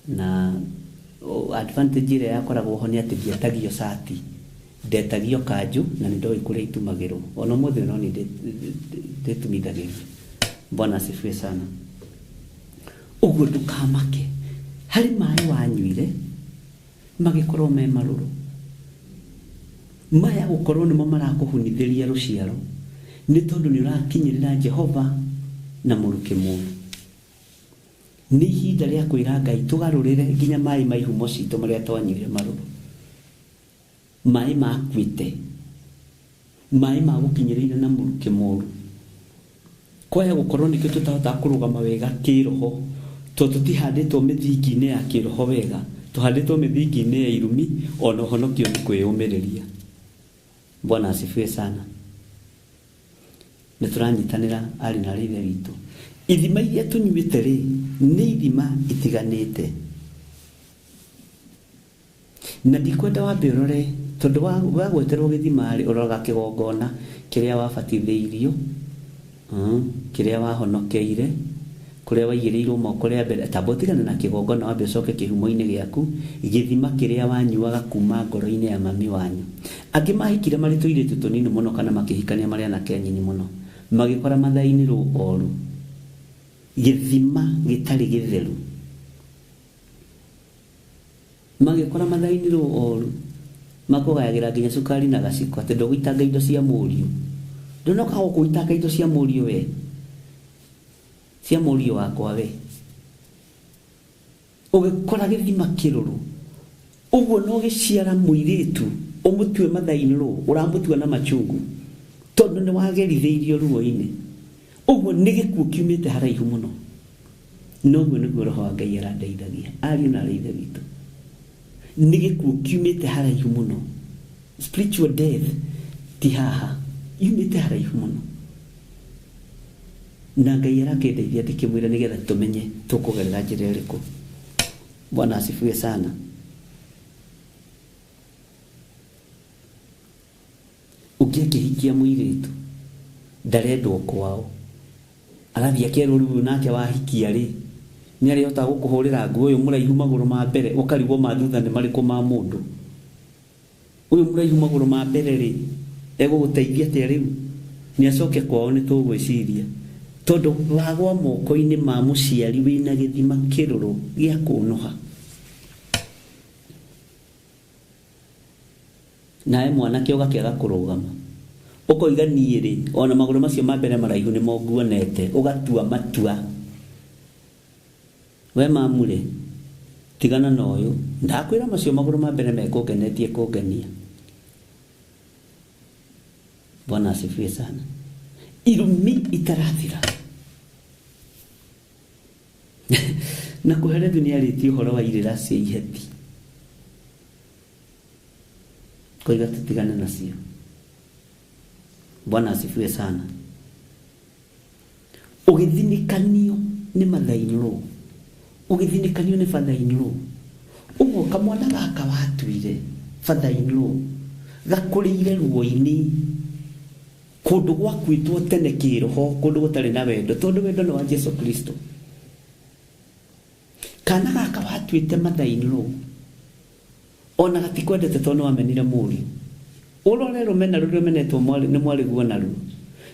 Na advantage ĩrĩa yakoragwo ho nĩ atĩ ndietagio cati, ndetagio kanjũ na nĩ ndoĩ kũrĩa itumagĩrwo. Ona ũmũthĩ no niĩ ndĩtumithagĩrio. Bwana asifiwe sana. Ũguo ndũkamake, harĩ maĩ wanyuire magĩkorwo me marũrũ, maya gũkorwo nĩmo marakũhunithĩria rũciaro, nĩ tondũ nĩ ũrakinyĩrĩra Jehova na mũrukĩ mũũru. Nĩ ihinda rĩa kwĩra Ngai tũgarũrĩre nginya maĩ ma ihumo citũ marĩa twanyuire marũrũ, maĩ makuĩte, maĩ ma gũkinyĩrĩire na mũrukĩ mũũru. Kwaya gũkorwo nĩkĩo tũtahotaga kũrũgama wega kĩroho, tondũ tũtihandĩtwo mĩthingi-inĩ ya kĩroho wega, tũhandĩtwo mĩthingi-inĩ ya irumi, ona ũhonokio nĩ kwĩyũmĩrĩria. Bwana asifiwe sana. Nĩ tũranyitanĩra arĩ na ithe witũ. Ithima iria tũnyuĩte rĩ, nĩ ithima itiganĩte, na ndikwenda wambe ũrore, tondũ wagweterwo gĩthima rĩ, ũroraga kĩgongona kĩrĩa wabatithĩirio, kĩrĩa wahonokeire, kũrĩa waigĩrĩirwo moko rĩa mbere. Tamba ũtigane na kĩgongona, wambe ũcoke kĩhumo-inĩ gĩaku, gĩthima kĩrĩa wanyuaga kuma ngoro-inĩ ya mami wanyu. Angĩ mahikire marĩ tũirĩtu tũnini mũno kana makĩhikania marĩ anake anini mũno, magĩkora mathainĩrwo oru, gĩthima gĩtarĩ gĩtheru, magĩkora mathainĩrwo oru, makũgayagĩra nginya cukari na gaciko atĩ ndũgũitanga indo cia mũriũ. Ndũnoka gũkũ indo cia mũriũ we, cia mũriũ wakwa we. Ũgĩkora gĩthima kĩrũrũ ũguo, no gĩciara mũirĩtu ũmũtue mathainĩrwo, ũramũtua na machungu, tondũ nĩ wagerithĩirio ruo-inĩ. Ũguo nĩ gĩkuũ kiumĩte haraihu mũno. Noguo nĩguo roho wa Ngai arandeithagia ariũ na arĩ ithe witũ. Nĩ gĩkuũ kiumĩte haraihu mũno. Spiritual death ti haha, yumĩte haraihu mũno. Na Ngai arakĩndeithia ndĩkĩmwĩra nĩgetha tũmenye tũkũgerera njĩra ĩrĩkũ. Bwana asifiwe sana. Ũngĩ akĩhikia mũirĩtu ndarendwo kwao, arathiĩ akerwo rĩu nake wahikia rĩ, Nĩ arĩhotaga gũkũhũrĩra nguo ũyũ mũraihu magũrũ ma mbere ũkarigwo ma thutha nĩ marĩkũ ma mũndũ. Ũyũ mũraihu magũrũ ma mbere rĩ, egũgũteithia atĩa rĩu? Nĩ acoke kwao nĩ tũgwĩciria. Tondũ wagwa moko-inĩ ma mũciari wĩna gĩthima kĩrũrũ gĩa kũnũha. Nawe mwanake ũgakĩaga kũrũgama. Ũkoiga niĩ rĩ, ona magũrũ macio ma mbere maraihu nĩmo nguonete, ũgatua matua. We mamu rĩ, tigana na ũyũ, ndakwĩra macio magũrũ ma mbere mekũngenetie kũngenia. Bwana asifiwe sana. Irumi itarathira. Na kũherethu nĩ arĩtie ũhoro wa irĩra cia iheti. Koiga tutigane nacio. Bwana asifiwe sana. Ũgĩthinĩkanio nĩ mother-in-law. Ũgĩthinĩkanio nĩ father-in-law. Ũguo kamwana gaka watuire father-in-law gakũrĩire ruo-inĩ kũndũ gwakuĩtwo tene kĩroho, kũndũ gũtarĩ na wendo, tondũ wendo nĩ wa Jesu Kristo. Kana gaka watuĩte mother-in-law ona gatikwendete tondũ nĩwamenire mũriũ. Ũrore rũmena rũrĩa ũmenetwo nĩ mwarĩguo naruo,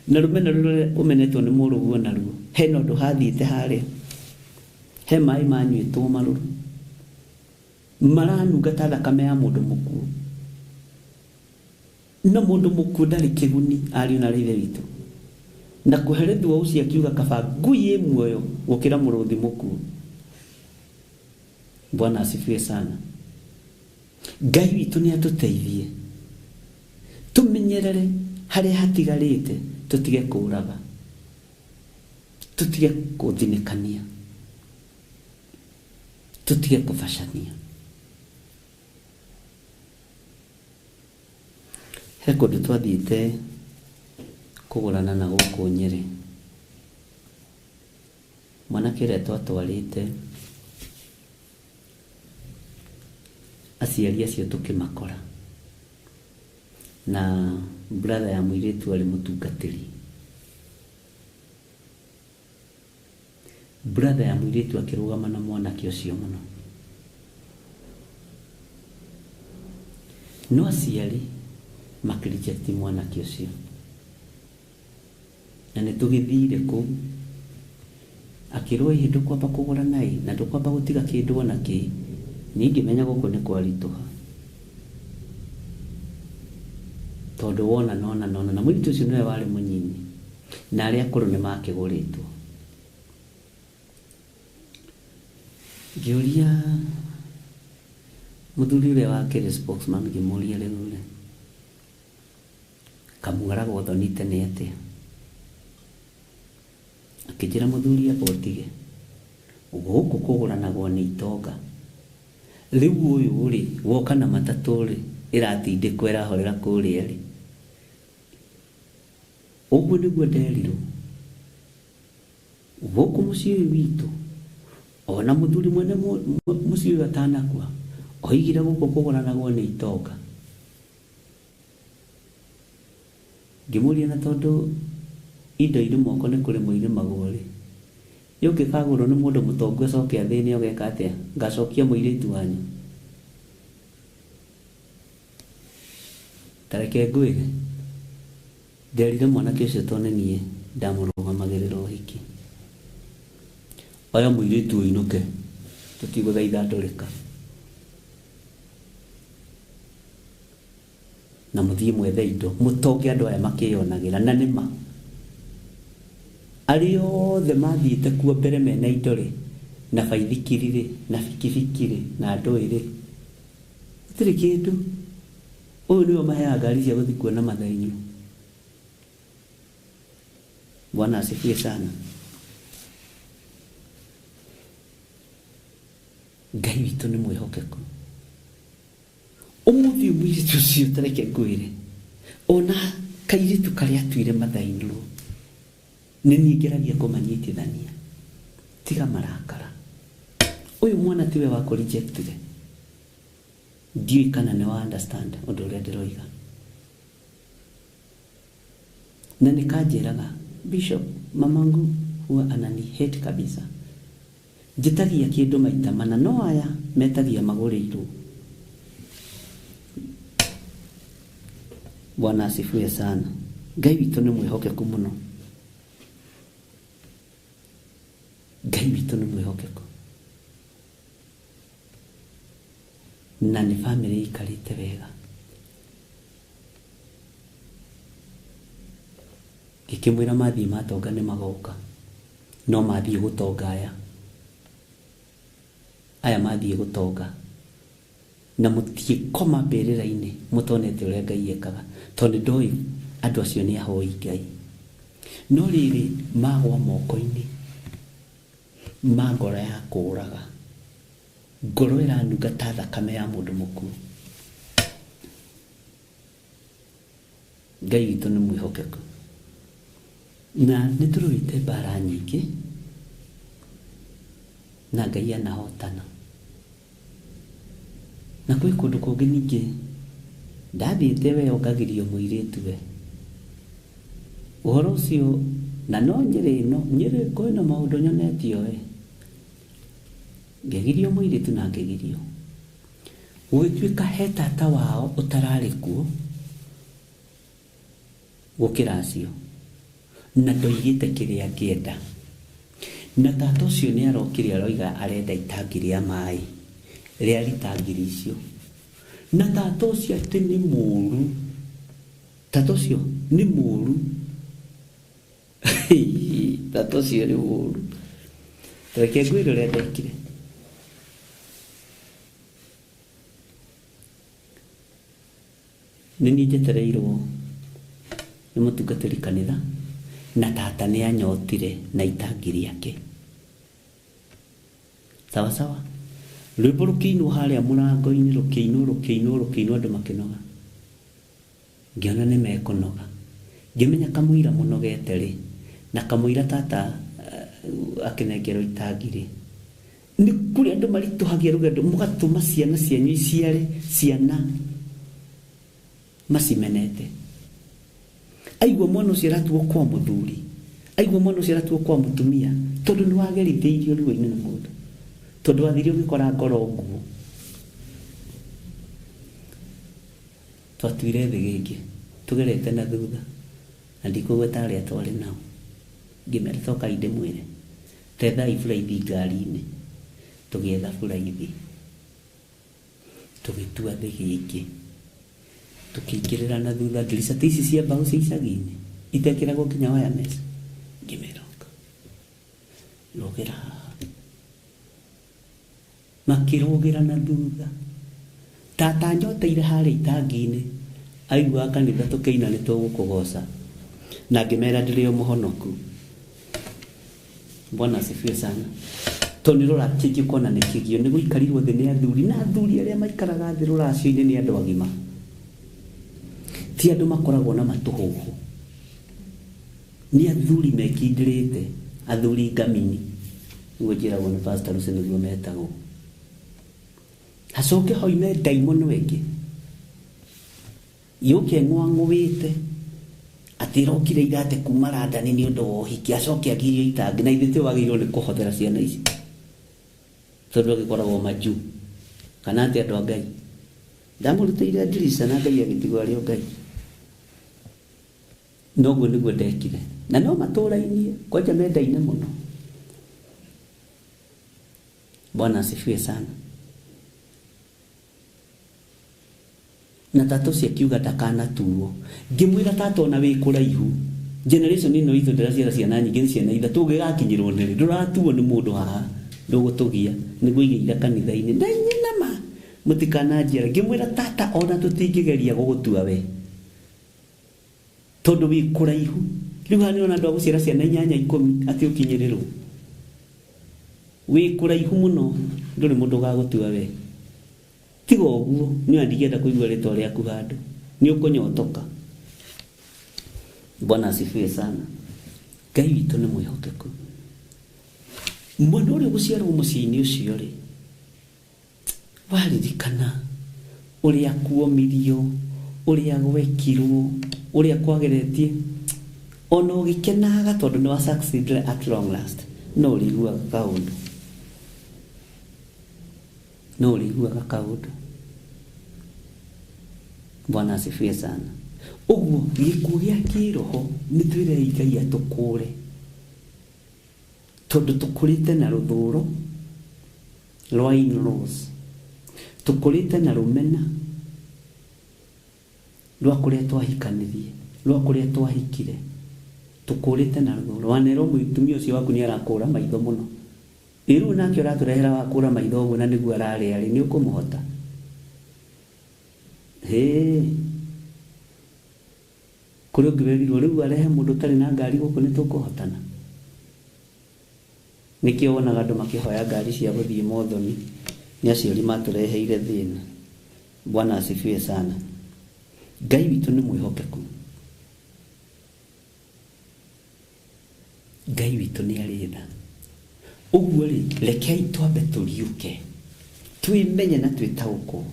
na rũmena rũrĩa ũmenetwo nĩ mũrũguo naruo. Hena ũndũ hathiĩte harĩa, he maĩ manyuĩtwo marũrũ maranunga ta thakame ya mũndũ mũkuũ. Na mũndũ mũkuũ ndarĩ kĩguni ariũ na ithe witũ. Na kũherethwo ũcio akiuga kaba ngui ĩ muoyo gũkĩra mũrũthi mũkuũ. Bwana asifiwe sana. Ngai witũ nĩ atũteithie tũmenyerere harĩa hatigarĩte, tũtige kũraga, tũtige kũthinĩkania, tũtige kũbacania. He kũndũ twathiĩte kũgũrana na gũkũ Nyĩrĩ. Mwanake ũrĩa twatwarĩte aciari acio tũkĩmakora, na brother ya mũirĩtu arĩ mũtungatĩri. Brother ya mũirĩtu akĩrũgama na mwanake ũcio mũno. No aciari makĩreject mwanake ũcio. Na nĩ tũgĩthire kũu, akĩrwo ĩhĩ ndũkwamba kũgũra naĩ na ndũkwamba gũtiga kĩndũ ona kĩ. Niĩ ngĩmenya gũkũ nĩ kwaritũha. Tondũ wona nona nona na mũirĩtu ũcio nĩwe warĩ mũnyinyi na arĩa akũrũ nĩ makĩgũrĩtwo. Ngĩũria mũthuri ũrĩa wakĩrĩ spokesman, ngĩmũria rĩu rĩ, kamũaragwo thoni tene atĩa? Akĩnjĩra mũthuri amba ũtige, gũkũ kũgũranagwo nĩ itonga. Rĩu ũyũ rĩ, woka na matatũ rĩ, ĩratindĩkwo ĩrahorera kũrĩa rĩ. Ũguo nĩguo nderirwo. Gũkũ mũciĩ ũyũ witũ, ona mũthuri mwene mũciĩ ũyũ atanakua, oigire gũkũ kũgũranagwo nĩ itonga. Ngĩmũria na tondũ indo irĩ moko nĩ kũrĩmwo irĩmagwo rĩ, yũngĩkagũrwo nĩ mũndũ mũtongu acoke athĩne ũgeka atĩa? Ngacokia mũirĩtu wanyu. Ta reke ngwĩre, nderire mwanake ũcio tondũ nĩ niĩ ndamũrũgamagĩrĩra ũhiki. Oya mũirĩtu ũinũke, tũtigũthaitha ndũrĩka. Na mũthiĩ mwethe indo, mũtonge andũ aya makĩyonagĩra. Na nĩma, arĩa othe mathiĩte kuo mbere mena indo rĩ, na baithikiri rĩ, na bikibiki rĩ, na ndũĩ rĩ, gũtirĩ kĩndũ. Ũyũ nĩwe maheaga ngari cia gũthiĩ kuona mathainyu. Bwana asifiwe sana. Ngai witũ nĩ mwĩhokeku. Ũmũthĩ mũirĩtu ũcio ta reke ngwĩre, ona kairĩtu karĩa atuire mother-in-law, nĩ niĩ ngeragia kũmanyitithania. Tiga marakara. Ũyũ mwana tiwe wa kũ-reject-ire. Ndiũĩ kana nĩ wa understand ũndũ ũrĩa ndĩroiga. Na nĩ kanjĩraga, Bishop, mamangu huwa anani hate kabisa. Njĩtagia kĩndũ maita mana no aya metagia magũrĩirwo. Bwana asifiwe sana. Ngai witũ nĩ mwĩhokeku mũno. Ngai witũ nĩ mwĩhokeku. Na nĩ bamĩrĩ ĩikarĩte wega. Ngĩkĩmwĩra mathiĩ matonga nĩ magoka. No mathiĩ gũtonga aya. Aya mathiĩ gũtonga. Na mũtiĩkoma mbĩrĩra-inĩ mũtonete ũrĩa Ngai ekaga. Tondũ nĩ ndoĩ andũ acio nĩ ahoi Ngai. No rĩrĩ magwa moko-inĩ ma ngoro ya kũũraga. Ngoro ĩranunga ta thakame ya mũndũ mũkuũ. Ngai witũ nĩ mwĩhokeku. Na nĩ tũrũĩte mbara nyingĩ na Ngai anahotana. Na kwĩ kũndũ kũngĩ ningĩ ndathiĩte we ongagirio mũirĩtu we. Ũhoro ũcio na no Nyĩrĩ ĩno, Nyĩrĩ kwĩna maũndũ nyonetio we. Ngĩgirio mũirĩtu na ngĩgirio. Gũgĩtuĩka he tata wao ũtararĩ kuo gũkĩra acio. Na ndoigĩte kĩrĩa angĩenda. Na tata ũcio nĩ arokire aroiga arenda itangi rĩa maĩ rĩa rita ngiri icio. Na tata ũcio atĩ nĩ mũru. Tata ũcio nĩ mũru. Tata ũcio nĩ mũru. Reke ngwĩre ũrĩa ndekire. Nĩ niĩ njetereirwo nĩ mũtungatĩri kanitha na tata nĩ anyotire na itangi rĩake. Sawa sawa. Rwĩmbo rũkĩinwo harĩa mũrango-inĩ rũkĩinwo rũkĩinwo rũkĩinwo andũ makĩnoga. Ngĩona nĩ mekũnoga. Ngĩmenya kamũira mũnogete rĩ, na kamũira tata akĩnengerwo itangi rĩ. Nĩ kũrĩ andũ maritũhagia rũgendo mũgatũma ciana cianyu iciare ciana macimenete. Aigua mwana ũcio aratuo kwa mũthuri, aigua mwana ũcio aratuo kwa mũtumia, tondũ nĩ wagerithĩirio ruo-inĩ nĩ mũndũ. Tondũ wathire ũgĩkora ngoro nguũ. Twatuire thĩ gĩkĩ, tũgerete na thutha, na ndikũgweta arĩa twarĩ nao. Ngĩmera tokai ndĩmwĩre, tethai buraithi ngari-inĩ. Tũgĩetha buraithi. Tũgĩtua thĩ gĩkĩ. Tũkĩingĩrĩra na thutha ndirica ta ici cia mbaũ cia icagi-inĩ, itekĩragwo nginya wire mesh. Ngĩmera ũka. Rũgĩra haha. Makĩrũgĩra na thutha. Tata nyoteire harĩa itangi-inĩ, aigua kanitha tũkĩina nĩ tũgũkũgoca. Na ngĩmera ndĩrĩ o mũhonoku. Bwana asifiwe sana. Tondũ nĩ rũrakĩnjĩ kuona nĩ kĩgio, nĩ gũikarirwo thĩ nĩ athuri, na athuri arĩa maikaraga thĩ rũracio-inĩ nĩ andũ agima. Ti andũ makoragwo na matũhũhũ. Nĩ athuri mekindĩrĩte, athuri ngamini. Nĩguo njĩragwo nĩ Pastor Lucy nĩguo metagwo. Hacoke hoime ndaimono ĩngĩ. Yũke ng'wang'ũĩte atĩ ĩrokire irate kuma London nĩ ũndũ wa ũhiki, acoke agirio itangi, na ithuĩ twagĩrĩirwo nĩ kũhothera ciana ici. Tondũ agĩkoragwo majuu. Kana atĩ andũ a Ngai. Ndamũrutĩire ndirica na Ngai agĩtigwo arĩ o Ngai. Noguo nĩguo ndekire. Na no matũrainie, kwanja mendaine mũno. Bwana asifiwe sana. Na tata ũcio akiuga ndakanatuo. Ngĩmwĩra tata ona wĩ kũraihu. Generation ĩno itũ ndĩraciara ciana nyingĩ nĩ ciana ithatũ, ũngĩgakinyĩrwo nĩ rĩ, ndũratuo nĩ mũndũ haha, ndũgũtũgia, nĩguo igĩira kanitha-inĩ. Na inyuĩ nama, mũtikananjiare. Ngĩmwĩra tata ona tũtingĩgeria gũgũtua we. Tondũ wĩ kũraihu. Rĩu haha nĩũrona andũ a gũciara ciana inyanya ikũmi atĩ ũkinyĩrĩrwo. Wĩ kũraihu mũno, ndũrĩ mũndũ ũgagũtua we. Tiga ũguo, niĩ ona ndingĩenda kũigua rĩtwa rĩaku handũ. Nĩ ũkũnyotoka. Bwana asifiwe sana. Ngai witũ nĩ mwĩhokeku. Mwana ũrĩa ũgũciarwo mũciĩ-inĩ ũcio rĩ, waririkana ũrĩa kuomirio, ũrĩa gwekirwo, ũrĩa kwageretie, ona ũgĩkenaga tondũ nĩ wa succeed at long last, no ũrĩiguaga kaũndũ. No ũrĩiguaga kaũndũ. Bwana asifiwe sana. Ũguo gĩkuũ gĩa kĩroho nĩ twĩrei Ngai atũkũre, tondũ tũkũrĩte na rũthũro rwa in-laws, tũkũrĩte na rũmena rwa kũrĩa twahikanirie, rwa kũrĩa twahikire, tũkũrĩte na rũthũro. Wanerwo mũtumia ũcio waku nĩ arakũra maitho mũno, ĩ rĩu nake ũratũrehera wa kũra maitho ũguo na nĩguo ararĩa rĩ, nĩ ũkũmũhota? Hĩ, kũrĩ ũngĩ werirwo rĩu arehe mũndũ ũtarĩ na ngari gũkũ nĩ tũkũhotana. Nĩkĩo wonaga andũ makĩhoya ngari cia gũthiĩ mothoni, nĩ aciari matũreheire thĩna. Bwana asifiwe sana. Ngai witũ nĩ mwĩhokeku, Ngai witũ nĩ arĩ tha. Ũguo rĩ, rekei twambe tũriũke, twĩmenye na twĩtaũkwo,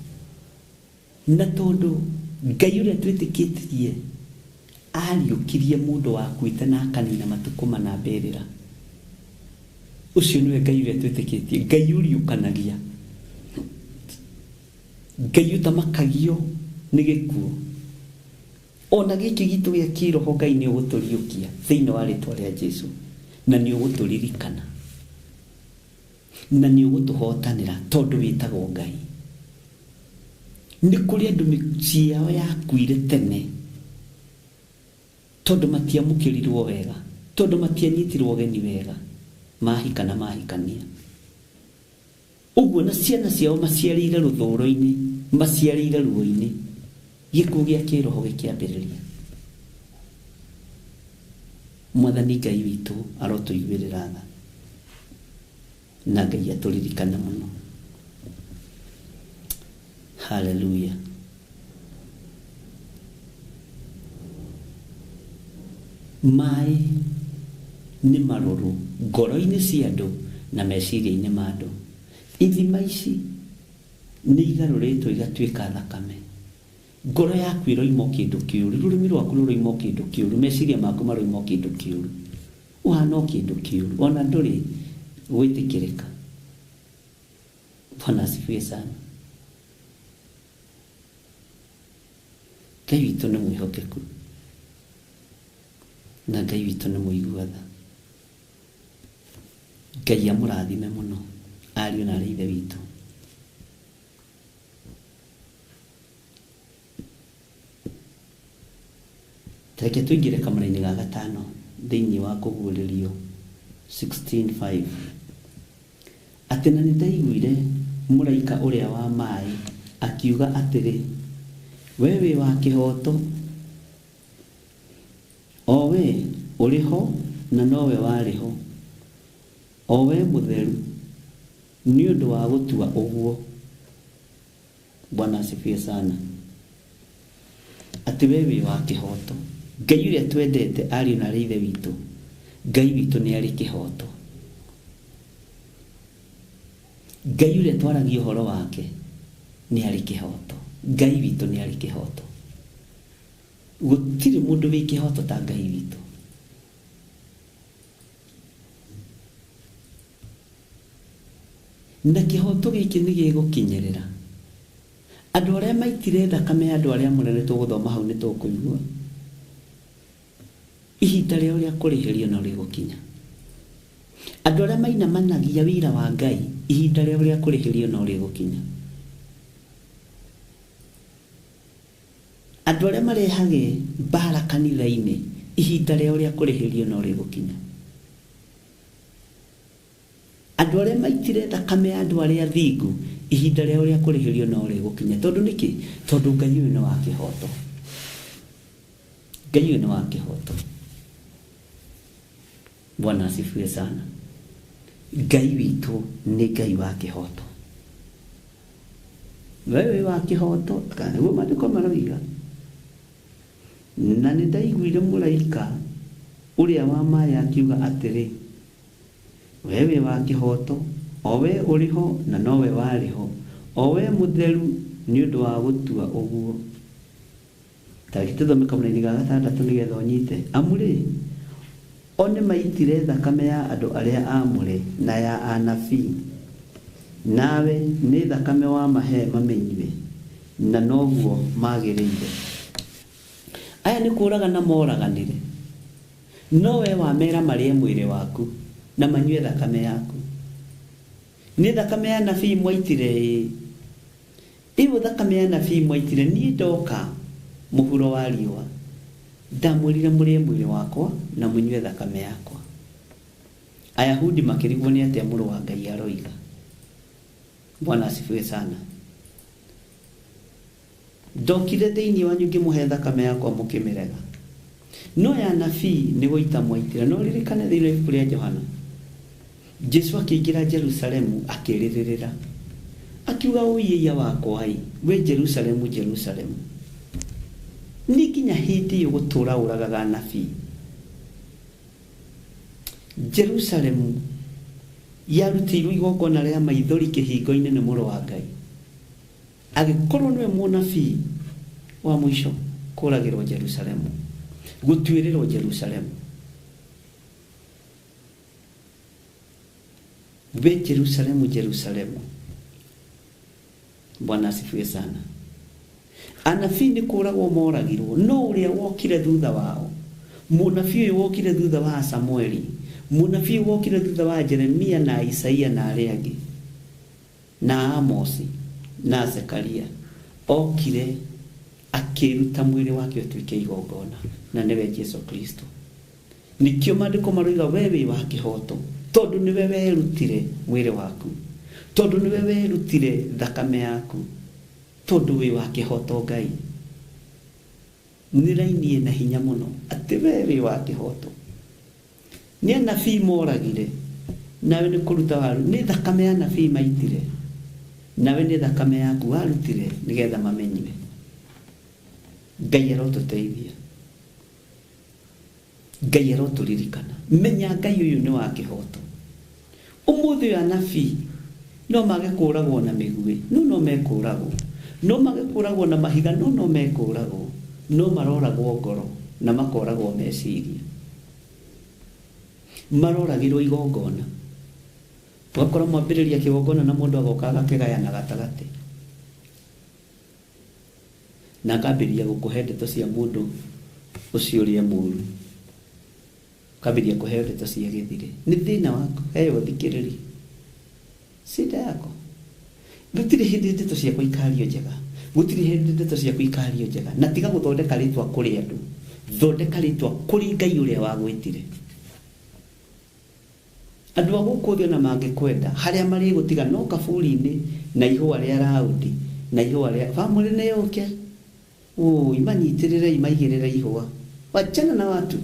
na tondũ Ngai ũrĩa twĩtĩkĩtie ariũkirie mũndũ wakuĩte na akanina matukũ mana mbĩrĩra, ũcio nĩwe Ngai ũrĩa twĩtĩkĩtie, Ngai ũriũkanagia, Ngai ũtamakagio nĩ gĩkuũ. Ona gĩkĩ gitũ gĩa kĩroho Ngai nĩ ũgũtũriũkia thĩinĩ wa rĩtwa rĩa Jesu, na nĩ ũgũtũririkana, na nĩ ũgũtũhotanĩra tondũ wĩtagwo Ngai. Nĩ kũrĩ andũ mĩciĩ yao yakuire tene tondũ matiamũkĩrirwo wega, tondũ matianyitirwo ũgeni wega, mahika na mahikania. Ũguo na ciana ciao maciarĩire rũthũro-inĩ, maciarĩire ruo-inĩ, gĩkuũ gĩa kĩroho gĩkĩambĩrĩria. Mwathani Ngai witũ arotũiguĩrĩra tha, na Ngai atũririkane mũno. Haleluya. Maĩ nĩ marũrũ ngoro-inĩ cia andũ na meciria-inĩ ma andũ. Ithima ici nĩ igarũrĩtwo igatuĩka thakame. Ngoro yaku ĩroima o kĩndũ kĩũru, rũrĩmĩ rwaku rũroima o kĩndũ kĩũru, meciria maku maroima o kĩndũ kĩũru, ũhana o kĩndũ kĩũru, ona ndũrĩ gwĩtĩkĩrĩka. Bwana asifiwe sana. Ngai witũ nĩ mwĩhokeku, na Ngai witũ nĩ mũigua tha. Ngai amũrathime mũno ariũ na arĩ ithe witũ. Reke tũingĩre kamũra-inĩ ga gatano thĩinĩ wa kũguũrĩrio 16:5. Atĩ na nĩndaiguire mũraika ũrĩa wa maĩ akiuga atĩrĩ, we wĩ wa kĩhooto, o we ũrĩ ho na nowe warĩ ho, o we mũtheru, nĩ ũndũ wa gũtua ũguo. Bwana asifiwe sana. Atĩ we wĩ wa kĩhooto. Ngai ũrĩa twendete ariũ na arĩ ithe witũ, Ngai witũ nĩ arĩ kĩhooto. Ngai ũrĩa twaragia ũhoro wake nĩ arĩ kĩhooto. Ngai witũ nĩ arĩ kĩhooto. Gũtirĩ mũndũ wĩ kĩhooto ta Ngai witũ. Na kĩhooto gĩkĩ nĩ gĩgũkinyĩrĩra andũ arĩa maitire thakame ya andũ arĩa amũre. Nĩ tũgũthoma hau, nĩ tũkũigua ihinda rĩao rĩa kũrĩhĩrio no rĩgũkinya. Andũ arĩa mainamanagia wĩra wa Ngai, ihinda rĩao rĩa kũrĩhĩrio no rĩgũkinya. Andũ arĩa marehage mbara kanitha-inĩ, ihinda rĩao rĩa kũrĩhĩrio no rĩgũkinya. Andũ arĩa maitire thakame ya andũ arĩa athingu, ihinda rĩao rĩa kũrĩhĩrio no rĩgũkinya. Tondũ nĩkĩ? Tondũ Ngai ũyũ nĩ wa kĩhooto. Ngai ũyũ nĩ wa kĩhooto. Bwana asifiwe sana. Ngai witũ nĩ Ngai wa kĩhooto. We wĩ wa kĩhooto, kana nĩguo maandĩko maroiga. Na nĩ ndaiguire mũraika ũrĩa wa maĩ akiuga atĩrĩ, we wĩ wa kĩhooto, o we ũrĩ ho na nowe warĩ ho, o we mũtheru, nĩ ũndũ wa gũtua ũguo. Ta reke tũthome kamũra-inĩ ga gatandatũ nĩgetha ũnyite. Amu rĩ, o nĩ maitire thakame ya andũ arĩa aamũre na ya anabii, Nawe nĩ thakame wamahe mamĩnyue, na noguo magĩrĩire. Aya nĩ kũũragana moraganire, no we wamera marĩe mwĩrĩ waku na manyue thakame yaku. Nĩ thakame ya anabii mwaitire ĩĩ. Ĩyo thakame ya anabii mwaitire niĩ ndoka mũhuro wa riũa, ndamwĩrire mũrĩe mwĩrĩ wakwa na mũnyue thakame yakwa. Ayahudi makĩrigwo nĩ atĩa mũrũ wa Ngai aroiga. Bwana asifiwe sana. Ndokire thĩinĩ wanyu ngĩmũhe thakame yakwa mũkĩmĩrega. No ya anabii nĩ gũita mwaitire. No ririkane thĩinĩ wa ibuku rĩa Johana, Jesu akĩingĩra Jerusalemu akĩrĩrĩrĩra, akiuga ũiĩia wakwa ĩ, we Jerusalemu, Jerusalemu, nĩ nginya hĩndĩ ĩyo gũtũũra ũragaga anabii. Jerusalemu yarutĩirwo igongona rĩa maithori kĩhingo-inĩ nĩ mũrũ wa Ngai, agĩkorwo nĩwe mũnabii wa mũico kũragĩrwo Jerusalemu, gũtuĩrĩrwo Jerusalemu. We Jerusalemu, Jerusalemu. Bwana asifiwe sana. Anabii nĩ kũragwo moragirwo, no ũrĩa wokire thutha wao, mũnabii ũyũ wokire thutha wa Samueli, mũnabii ũyũ wokire thutha wa Jeremia na Isaia na arĩa angĩ, na Amosi na Zekaria, okire akĩruta mwĩrĩ wake ũtuĩke igongona, na nĩwe Jesu Kristo. Nĩkĩo maandĩko maroiga we wĩ wa kĩhoto, tondũ nĩwe werutire mwĩrĩ waku, tondũ nĩwe werutire thakame yaku, tondũ wĩ wa kĩhoto. Ngai nĩ raini ĩna hinya mũno atĩ we wĩ wa kĩhoto. Nĩ anabii moragire, nawe nĩ kũruta waru, nĩ thakame ya anabii maitire, nawe nĩ thakame yaku warutire nĩgetha mamenywe. Ngai arotũteithia, Ngai arotũririkana. Menya Ngai ũyũ nĩ wa kĩhoto. Ũmũthĩ ũyũ anabii no mage kũragwo na mĩguĩ, no no mekũragwo, no mage kũragwo na mahiga, no no mekũragwo, no maroragwo ngoro na makoragwo meciria, maroragĩrwo igongona. Ũgakora mwambĩrĩria kĩgongona na mũndũ agoka agakĩgayana gatagatĩ, na akambĩrĩria gũkũhe ndeto cia mũndũ ũcio ũrĩa mũũru, akambĩrĩria kũheo ndeto cia gĩthirĩ. Nĩ thĩna waku, heo thikĩrĩria shida yako. Gũtirĩ hĩndĩ ndeto ciakwa ikario njega, gũtirĩ hĩndĩ ndeto ciaku ikario njega. Na tiga gũthondeka rĩtwa kũrĩ andũ, thondeka rĩtwa kũrĩ Ngai ũrĩa wagwĩtire. Andũ a gũkũ thĩ ona mangĩkwenda, harĩa marĩgũtiga no kaburi-inĩ na ihũa rĩa raundi na ihũa rĩa bamĩrĩ nĩ yũke, ũi manyitĩrĩre imaigĩrĩre ihũa, wachana na watu.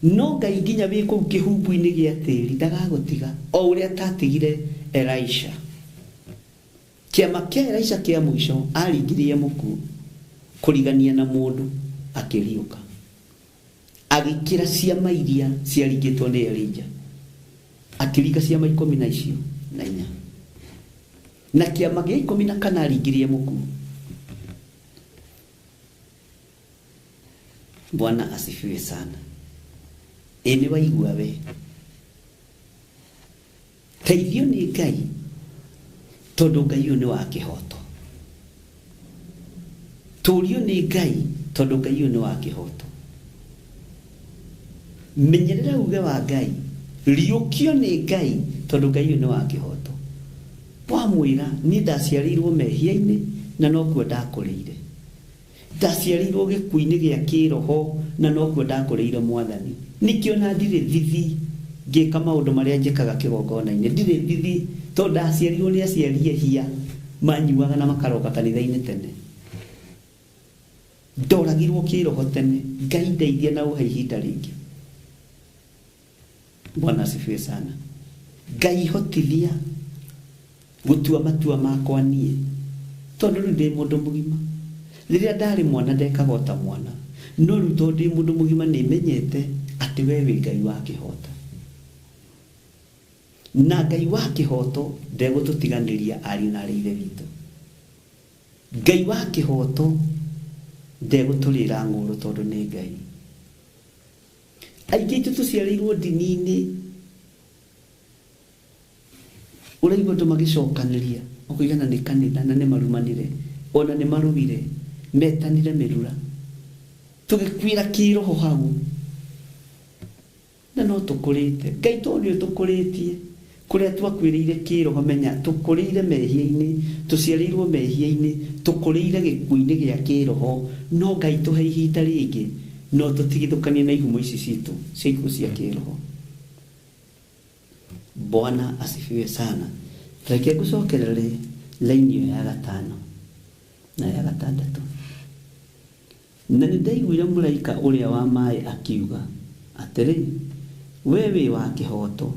No Ngai nginya wĩ kũu kĩhumbu-inĩ gĩa tĩri ndagagũtiga, o ũrĩa atatigire Elisha. Kĩama kĩa Elisha kĩa mũico aringirie mũkuũ kũrigania na mũndũ akĩriũka, agĩkĩra ciama iria ciaringĩtwo nĩ Elija, akĩringa ciama ikũmi na icio na inya, na kĩama gĩa 14 aringirie mũkuũ. Bwana asifiwe sana. Ĩ nĩ waigua we, teithio nĩ Ngai, tondũ Ngai ũyũ nĩ wa kĩhoto. Tũrio nĩ Ngai, tondũ Ngai ũyũ nĩ wa kĩhoto. Menyerera uge wa Ngai, riũkio nĩ Ngai, tondũ Ngai ũyũ nĩ wa kĩhoto. Wamwĩra niĩ ndaciarĩirwo mehia-inĩ na nokuo ndakũrĩire, ndaciarĩirwo gĩkuũ-inĩ gĩa kĩroho na nokuo ndakũrĩire Mwathani. Nĩkĩo na ndirĩ thithi ngĩka maũndũ marĩa njĩkaga kĩgongona-inĩ, ndirĩ thithi tondũ ndaciarirwo nĩ aciari ehia manyuaga na makaroka kanitha-inĩ tene. Ndoragirwo kĩroho tene. Ngai ndeithia na ũhe ihinda rĩngĩ. Bwana asifiwe sana. Ngai hotithia gũtua matua makwa niĩ, tondũ rĩu ndĩ mũndũ mũgima. Rĩrĩa ndarĩ mwana ndekaga o ta mwana, no rĩu tondũ ndĩ mũndũ mũgima nĩ menyete atĩ we wĩ Ngai wa kĩhoto, na Ngai wa kĩhoto ndegũtũtiganĩria ariũ na arĩ ithe witũ. Ngai wa kĩhoto ndegũtũrĩra ng'ũrũ tondũ nĩ Ngai. Aingĩ aitũ tũciarĩirwo ndini-inĩ Ũraigua andũ magĩcokanĩria ũkũigana nĩ kanitha na nĩ marumanire ona nĩ marũire metanire mĩrura tũgĩkuĩra kĩroho hau na no tũkũrĩte. Ngai to nĩ ũtũkũrĩtie kũrĩa twakuĩrĩire kĩroho, menya tũkũrĩire mehia-inĩ, tũciarĩirwo mehia-inĩ, tũkũrĩire gĩkuũ-inĩ gĩa kĩroho. No Ngai tũhe ihinda rĩngĩ no tũtigithũkanie na ihumo ici citũ cia ikuũ cia kĩroho. Bwana asifiwe sana. Reke ngũcokerere laini ĩyo ya gatano na ya gatandatũ. Na nĩ ndaiguire mũraika ũrĩa wa maĩ akiuga atĩrĩ, we wĩ wa kĩhooto,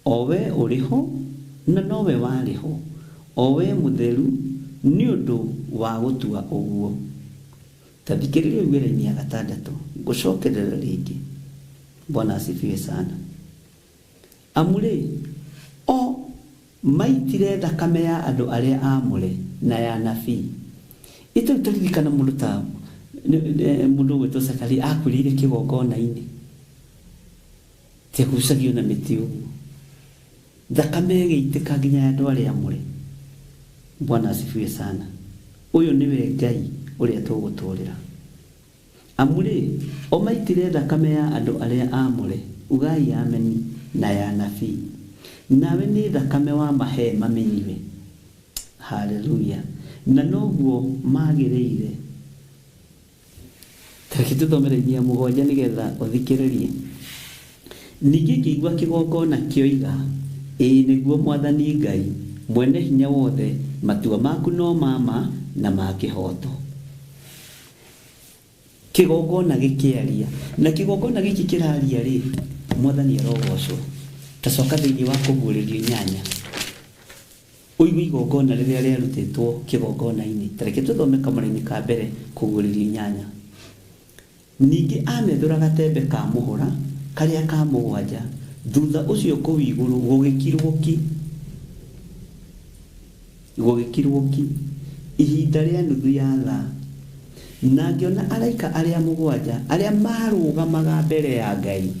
o we ũrĩ ho na nowe warĩ ho, o we mũtheru, nĩ ũndũ wa gũtua ũguo. Ta thikĩrĩria ũigue raini ya gatandatũ, ngũcokerera rĩngĩ. Bwana asifiwe sana. Amu rĩ, o maitire thakame ya andũ arĩa aamũre na ya anabii. Ĩtũ tũririkana mũndũ ta mũndũ ũgwĩtwo Zakaria akuĩrĩire kĩgongona-inĩ, tiagucagio na mĩtĩ ũguo, thakame ĩgĩitĩka nginya ya andũ arĩa aamũre. Bwana asifiwe sana. Ũyũ nĩwe Ngai ũrĩa tũgũtũrĩra. Amu rĩ, o maitire thakame ya andũ arĩa aamũre, ugai ameni, na ya anabii, nawe nĩ thakame wa mahe mamenyiwe. Haleluya. Na noguo magĩrĩire. Tareke tũthome raini ya mũgwanja nĩgetha ũthikĩrĩrie. Ningĩ ngĩigua kĩgongona kĩoiga, ĩĩ nĩguo Mwathani Ngai mwene hinya wothe, matua maku no ma ma na ma kĩhooto. Kĩgongona gĩkĩaria, na kĩgongona gĩkĩ kĩraria rĩ, Mwathani arogocwo. Tacoka thĩinĩ wa kũguũrĩrio inyanya, ũigue igongona rĩrĩa rĩarutĩtwo kĩgongona-inĩ. Tareke tũthome kamũraini ka mbere kũguũrĩrio inyanya. Ningĩ amethũra gatembe ka mũhũra karĩa ka mũgwanja, thutha ũcio kũu igũrũ gũgĩkirwo ki, gũgĩkirwo ki ihinda rĩa nuthu ya thaa. Na ngĩona araika arĩa mũgwanja arĩa marũgamaga mbere ya Ngai,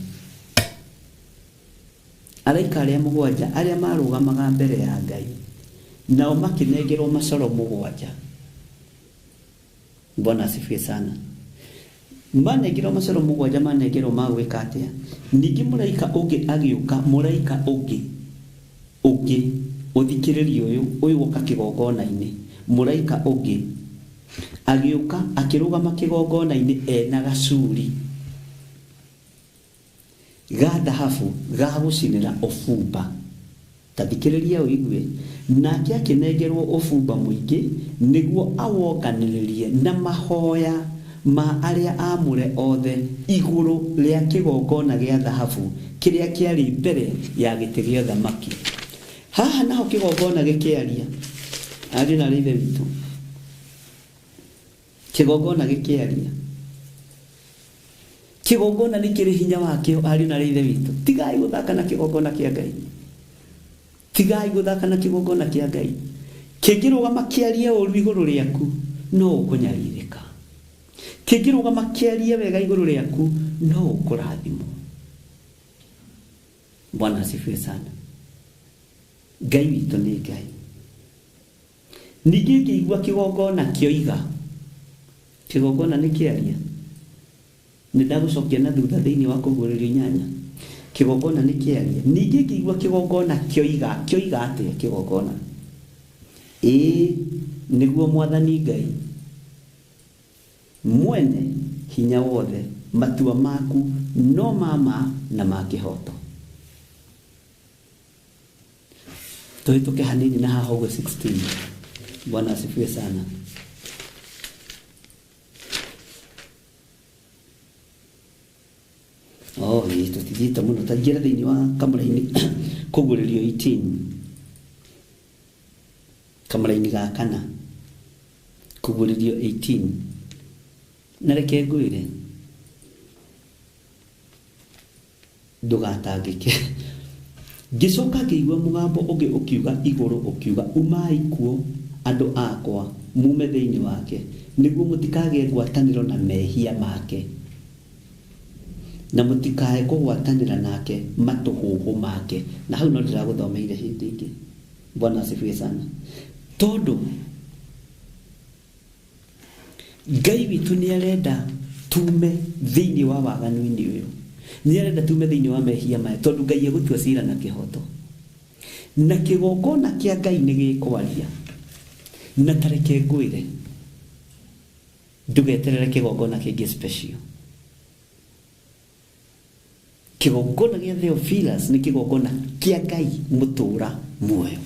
araika arĩa mũgwanja arĩa marũgamaga mbere ya Ngai, nao makĩnengerwo macoro mũgwanja. Bwana asifiwe sana. Manengerwo macoro mũgwanja, manengerwo ma gwĩka atĩa? Ningĩ mũraika ũngĩ agĩũka, mũraika ũngĩ ũthikĩrĩrie ũyũ, ũyũ woka kĩgongona-inĩ, mũraika ũngĩ agĩũka akĩrũgama kĩgongona-inĩ ena gacuri ga thahabu ga gũcinĩra ũbumba. Ta thikĩrĩria ũigue. Nake akĩnengerwo ũbumba mũingĩ nĩguo awonganĩrĩrie na mahoya ma arĩa aamũre othe igũrũ rĩa kĩgongona gĩa thahabu kĩrĩa kĩarĩ mbere ya gĩtĩ gĩa ũthamaki. Haha naho kĩgongona gĩkĩaria, ariũ na ithe witũ, kĩgongona gĩkĩaria, kĩgongona nĩ kĩrĩ hinya wakĩo, ariũ na ithe witũ. Tigai gũthaka na kĩgongona kĩa Ngai, tigai gũthaka na kĩgongona kĩa Ngai. Kĩngĩrũgama kĩarie ũru igũrũ rĩaku, no ũkũnyarirĩka. Kĩngĩrũgama kĩarie wega igũrũ rĩaku, no ũkũrathimwo. Bwana asifiwe sana. Ngai witũ nĩ Ngai. Ningĩ ngĩigua kĩgongona kĩoiga, kĩgongona nĩ kĩaria. Nĩ ndagũcokia na thutha thĩinĩ wa kũguũrĩrio inyanya. Kĩgongona nĩ kĩaria. Ningĩ ngĩigua kĩgongona kĩoiga, kĩoiga atĩa kĩgongona? Ĩĩ nĩguo Mwathani Ngai mwene hinya wothe, matua maku no ma ma na ma kĩhooto. Tuhĩtũke hanini na haha ũguo 16. Bwana asifiwe sana. Oh, ĩĩ tũtithiĩte mũno, ta ingĩra thĩinĩ wa kamũraini kũguũrĩrio 18, kamũraini ga kana, kũguũrĩrio 18. Na reke ngwĩre, ndũgatangĩke. Ngĩcoka ngĩigua mũgambo ũngĩ ũkiuga igũrũ ũkiuga, umai kuo andũ akwa, mume thĩinĩ wake, nĩguo mũtikagĩe ngwatanĩro na mehia make. Na mũtikae kũgwatanĩra nake matũhũhũ make. Na hau no ndĩragũthomeire hĩndĩ ĩngĩ. Bwana asifiwe sana. Tondũ Ngai witũ nĩ arenda tume thĩinĩ wa waganu-inĩ ũyũ. Nĩ arenda tume thĩinĩ wa mehia maya tondũ Ngai egũtua cira na kĩhoto. Na kĩgongona kĩa Ngai nĩ gĩkwaria. Na tareke ngwĩre, ndũgeterere kĩgongona kĩngĩ special. Kĩgongona gĩa Theophilus nĩ kĩgongona kĩa Ngai mũtũra muoyo.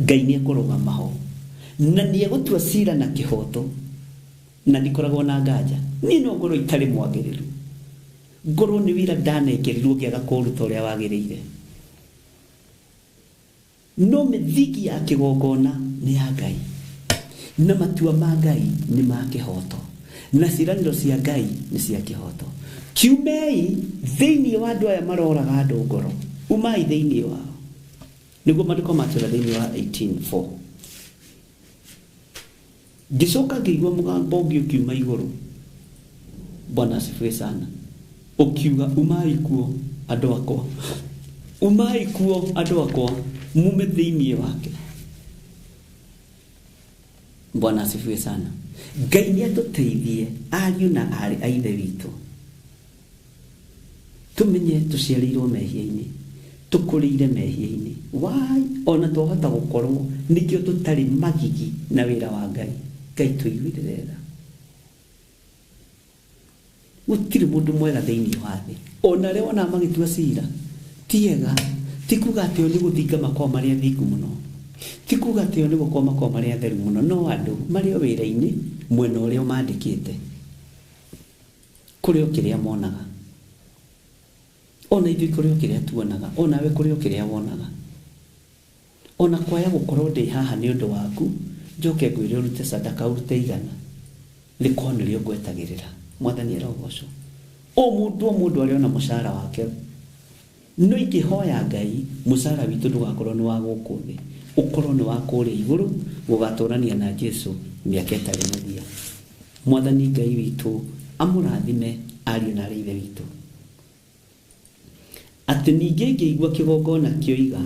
Ngai nĩ ekũrũgama ho na nĩ egũtua cira na kĩhoto, na ndikoragwo na nganja. Niĩ no ngorwo itarĩ mwagĩrĩru, ngorwo nĩ wĩra ndanengerirwo ngĩaga kũũruta ũrĩa wagĩrĩire, no mĩthingi ya kĩgongona nĩ ya Ngai, na matua ma Ngai nĩ ma kĩhoto, na ciĩranĩro cia Ngai nĩ cia kĩhoto. Kiumei thĩinĩ wa andũ aya maroraga andũ ngoro, umai thĩinĩ wao. Nĩguo maandĩko matwĩra thĩinĩ wa 18:4. Ngĩcoka ngĩigua mũgambo ũngĩ ũkiuma igũrũ. Bwana asifiwe sana. Ũkiuga, umai kuo andũ akwa, umai kuo andũ akwa, mume thĩinĩ wake. Bwana asifiwe sana. Ngai nĩ atũteithie ariũ na aarĩ a Ithe witũ, tumenye tũciarĩirwo mehia-inĩ, tũkũrĩire mehia-inĩ. Why? Ona twahota gũkorwo nĩkĩo tũtarĩ magigi na wĩra wa Ngai. Ngai tũiguĩrĩre tha. Gũtirĩ mũndũ mwega thĩinĩ wa thĩ. Ona arĩa wonaga magĩtua cira ti ega. Ti kuga atĩ o nĩ gũthinga makoragwo marĩ athingu mũno, ti kuga atĩ o nĩ gũkorwo makoragwo marĩ atheru mũno, no andũ marĩ o wĩra-inĩ mwena ũrĩa ũmandĩkĩte, kũrĩ o kĩrĩa monaga. Ona ithuĩ kũrĩ o kĩrĩa tuonaga, onawe kũrĩ o kĩrĩa wonaga. Ona kwaya gũkorwo ndĩ haha nĩ ũndũ waku, njoke ngwĩre ũrute sadaka, ũrute igana, rĩkorwo nĩrĩo ngwetagĩrĩra. Mwathani arogocwo. O mũndũ o mũndũ arĩ ona mũcara wake. No ingĩhoya Ngai mũcara witũ ndũgakorwo nĩ wa gũkũ thĩ, ũkorwo nĩ wa kũrĩa igũrũ, gũgatũrania na Jesu mĩaka ĩtarĩ mũthia. Mwathani Ngai witũ amũrathime ariũ na aarĩ Ithe witũ. Atĩ ningĩ ngĩigua kĩgongona kĩoiga,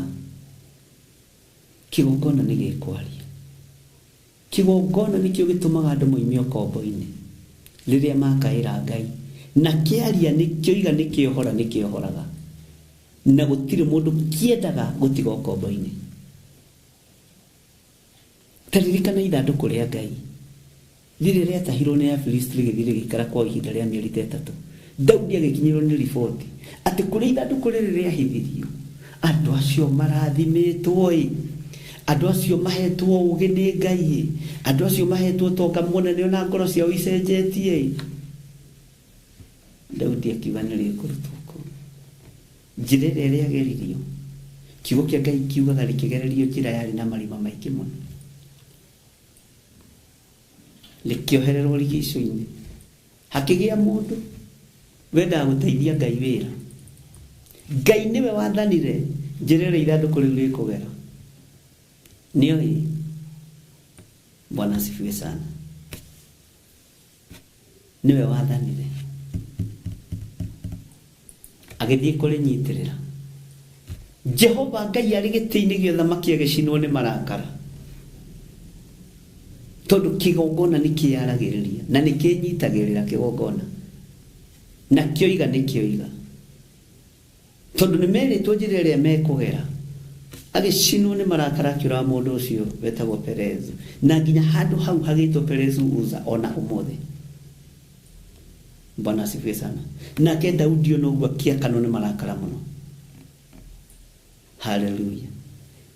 kĩgongona nĩ gĩkwaria. Kĩgongona nĩkĩo gĩtũmaga andũ moime ũkombo-inĩ rĩrĩa makaĩra Ngai, na kĩaria nĩ kĩoiga nĩ kĩohora nĩ kĩohoraga, na gũtirĩ mũndũ kĩendaga gũtiga ũkombo-inĩ. Ta ririkana ithandũkũ rĩa Ngai rĩrĩa rĩatahirwo nĩ Afilisti rĩgĩthiĩ rĩgĩikara kwa ihinda rĩa mĩeri ta ĩtatũ. Daudi agĩkinyĩrwo nĩ riboti atĩ kũrĩa ithandũkũ rĩrĩ rĩahithirio, andũ acio marathimĩtwo ĩ, andũ acio mahetwo ũũgĩ nĩ Ngai ĩ, andũ acio mahetwo ũtonga mũnene ona ngoro ciao icenjetie ĩ. Daudi akiuga nĩ rĩkũrutwo kũu. Njĩra ĩrĩa rĩageririo, kiugo kĩa Ngai kiugaga rĩkĩgererio njĩra yarĩ na marima maingĩ mũno, rĩkĩohererwo rigico-inĩ. Hakĩgĩa mũndũ wendaga gũteithia Ngai wĩra. Ngai nĩwe wathanire njĩra ĩrĩa ithandũkũ rĩu rĩkũgera. Nĩoĩ. Bwana asifiwe sana. Nĩwe wathanire, agĩthiĩ kũrĩnyitĩrĩra. Jehova Ngai arĩ gĩtĩ-inĩ gĩa ũthamaki agĩcinwo nĩ marakara, tondũ kĩgongona nĩ kĩaragĩrĩria na nĩ kĩnyitagĩrĩra kĩgongona, na kĩoiga nĩ kĩoiga, tondũ nĩ merĩtwo njĩra ĩrĩa mekũgera. Agĩcinwo nĩ marakara akĩũraga mũndũ ũcio wetagwo Perezu, na nginya handũ hau hagĩtwo Perezu Uza ona ũmũthĩ. Bwana asifiwe sana. Nake Daudi ona ũguo akĩakanwo nĩ marakara mũno. Haleluya.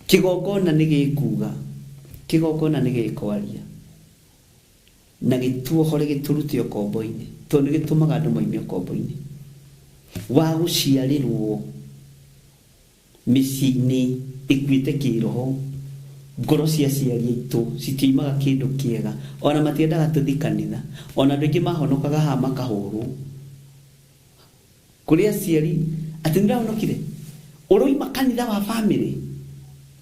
Kĩgongona nĩ gĩkuga, kĩgongona nĩ gĩkwaria, na gĩtuohore gĩtũrute ũkombo-inĩ, tondũ nĩ gĩtũmaga andũ moime ũkombo-inĩ wa gũciarĩrwo mĩciĩ-inĩ ĩkuĩte kĩroho. Ngoro cia aciari aitũ citiumaga kĩndũ kĩega, ona matiendaga tũthiĩ kanitha, ona andũ aingĩ mahonokaga haha makahũrwo. Kũrĩ aciari atĩ nĩndahonokire, ũroima kanitha wa family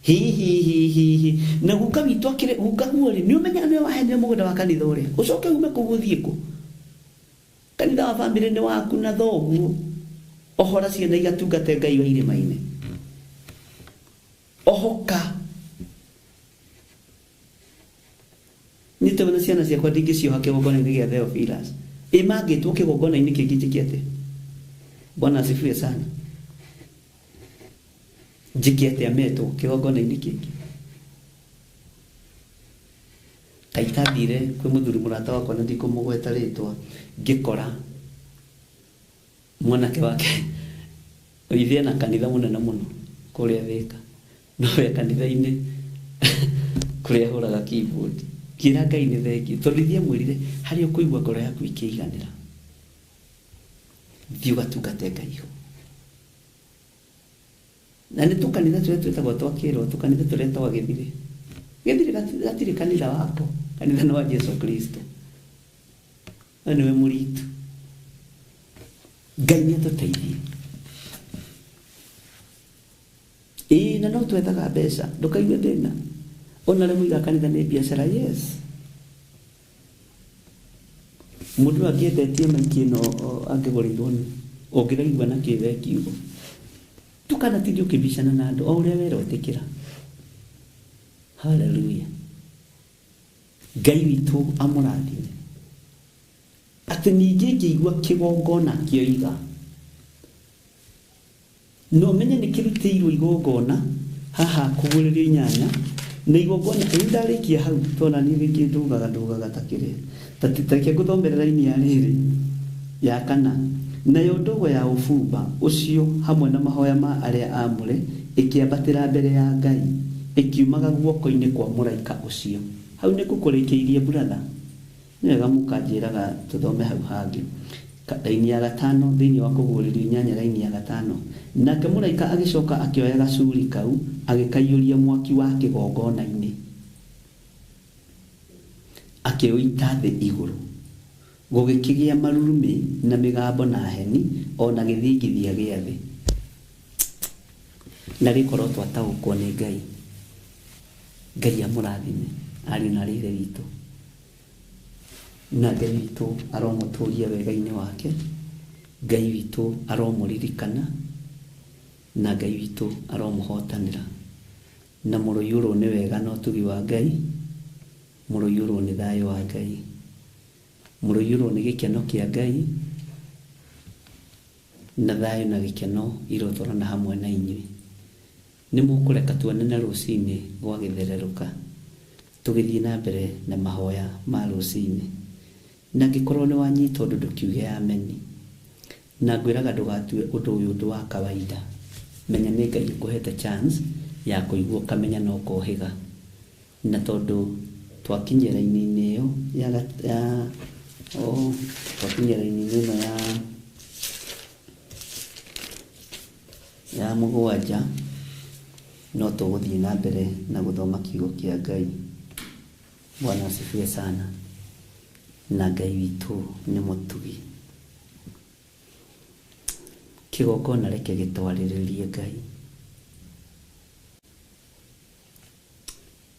hi hi hi hi hi, na guka witũ akĩrĩ guka guo rĩ, nĩ ũmenyaga nĩwe waheanire mũgũnda wa kanitha ũrĩa, ũcoke ume kũu ũthiĩ kũ? Kanitha Kanitha wa bamĩrĩ nĩ waku na thoguo. Ohora ciana igatungate Ngai wa irĩma-inĩ. Ohoka. Nĩ tondũ na ciana ciakwa ndingĩcioha kĩgongona-inĩ gĩa Theophilus. Ĩ mangĩtwo kĩgongona-inĩ kĩngĩ njĩke atĩa? Bwana asifiwe sana. Njĩke atĩa metwo kĩgongona-inĩ kĩngĩ? Kaitathire kwĩ mũthuri mũrata wakwa na ndikũmũgweta rĩtwa, ngĩkora mwanake wake ithe na kanitha mũnene mũno kũrĩa Thĩka, no we kanitha-inĩ kũrĩa ahũraga keyboard. Ngĩra Ngai nĩ thengiũ, tondũ ithe amwĩrire harĩa ũkũigua ngoro yaku ĩkĩiganĩra, thiĩ ũgatungate Ngai ho. Na nĩ tũkanitha tũrĩa twĩtagwo twa kĩroho, tũkanitha tũrĩa twa gĩthirĩ. Gĩthirĩ gatirĩ kanitha wako, kanitha nĩ wa Jesu Kristo. We nĩwe mũritu. Ngai nĩ atũteithie. Ĩĩ, na no twethaga mbeca, ndũkaigue thĩna. Ona arĩa moigaga kanitha nĩ biacara, yes. Mũndũ angĩendetie maiki ĩno angĩgũrĩirwo nĩ, ũngĩraigua na kĩ we kiugo. Ndũkanatinde ũkĩbicana na andũ, o ũrĩa werwo ĩtĩkĩra. Hallelujah. Ngai witũ amũrathime. Atĩ ningĩ ngĩigua kĩgongona kĩoiga, na ũmenye nĩ kĩrutĩirwo igongona haha kũguũrĩrio inyanya, na igongona rĩu ndarĩkia hau, tondũ niĩ rĩngĩ ndũgaga ndũgaga ta kĩrĩa. Ta reke ngũthomere raini ya rĩrĩ ya kana. Nayo ndogo ya ũbumba ũcio hamwe na mahoya ma arĩa aamũre ĩkĩambatĩra mbere ya Ngai, ĩkiumaga guoko-inĩ kwa mũraika ũcio. Hau nĩ ngũkũrĩkĩirie brother. Nĩ wega mũkanjĩraga tũthome hau hangĩ. Raini ya gatano thĩinĩ wa kũguũrĩrio inyanya raini ya gatano. Nake mũraika agĩcoka akĩoya gacuri kau agĩkaiyũria mwaki wa kĩgongona-inĩ, akĩũita thĩ igũrũ. Gũgĩkĩgĩa marurumĩ na mĩgambo na heni o na gĩthingithia gĩa thĩ. Na rĩkorwo twataũkwo nĩ Ngai. Ngai amũrathime ariũ na aarĩ a Ithe witũ. Na Ngai witũ aromũtũria wega-inĩ wake. Ngai witũ aromũririkana. Na Ngai witũ aromũhotanĩra. Na mũroiyũrwo nĩ wega na ũtugi wa Ngai. Mũroiyũrwo nĩ thayũ wa Ngai. Mũroiyũrwo nĩ gĩkeno kĩa Ngai. Na thayũ na gĩkeno irotwarana hamwe na inyuĩ. Nĩ mũkũreka tuonane rũcinĩ gwa gĩthererũka. Tũgĩthiĩ na mbere na mahoya ma rũcinĩ. Na angĩkorwo nĩ wanyita ũndũ ndũkiuge ameni. Na ngwĩraga ndũgatue ũndũ ũyũ ũndũ wa kawaida. Menya nĩ Ngai ũkũhete chance ya kũigua ũkamenya na ũkohĩga. Na tondũ twakinyia raini-inĩ ĩyo ya oh, twakinyia raini-inĩ ĩno ya mũgwanja, no tũgũthiĩ na mbere na gũthoma kiugo kĩa Ngai. Bwana asifiwe sana. Na Ngai witũ nĩ mũtugi. Kĩgongona reke gĩtwarĩrĩrie Ngai.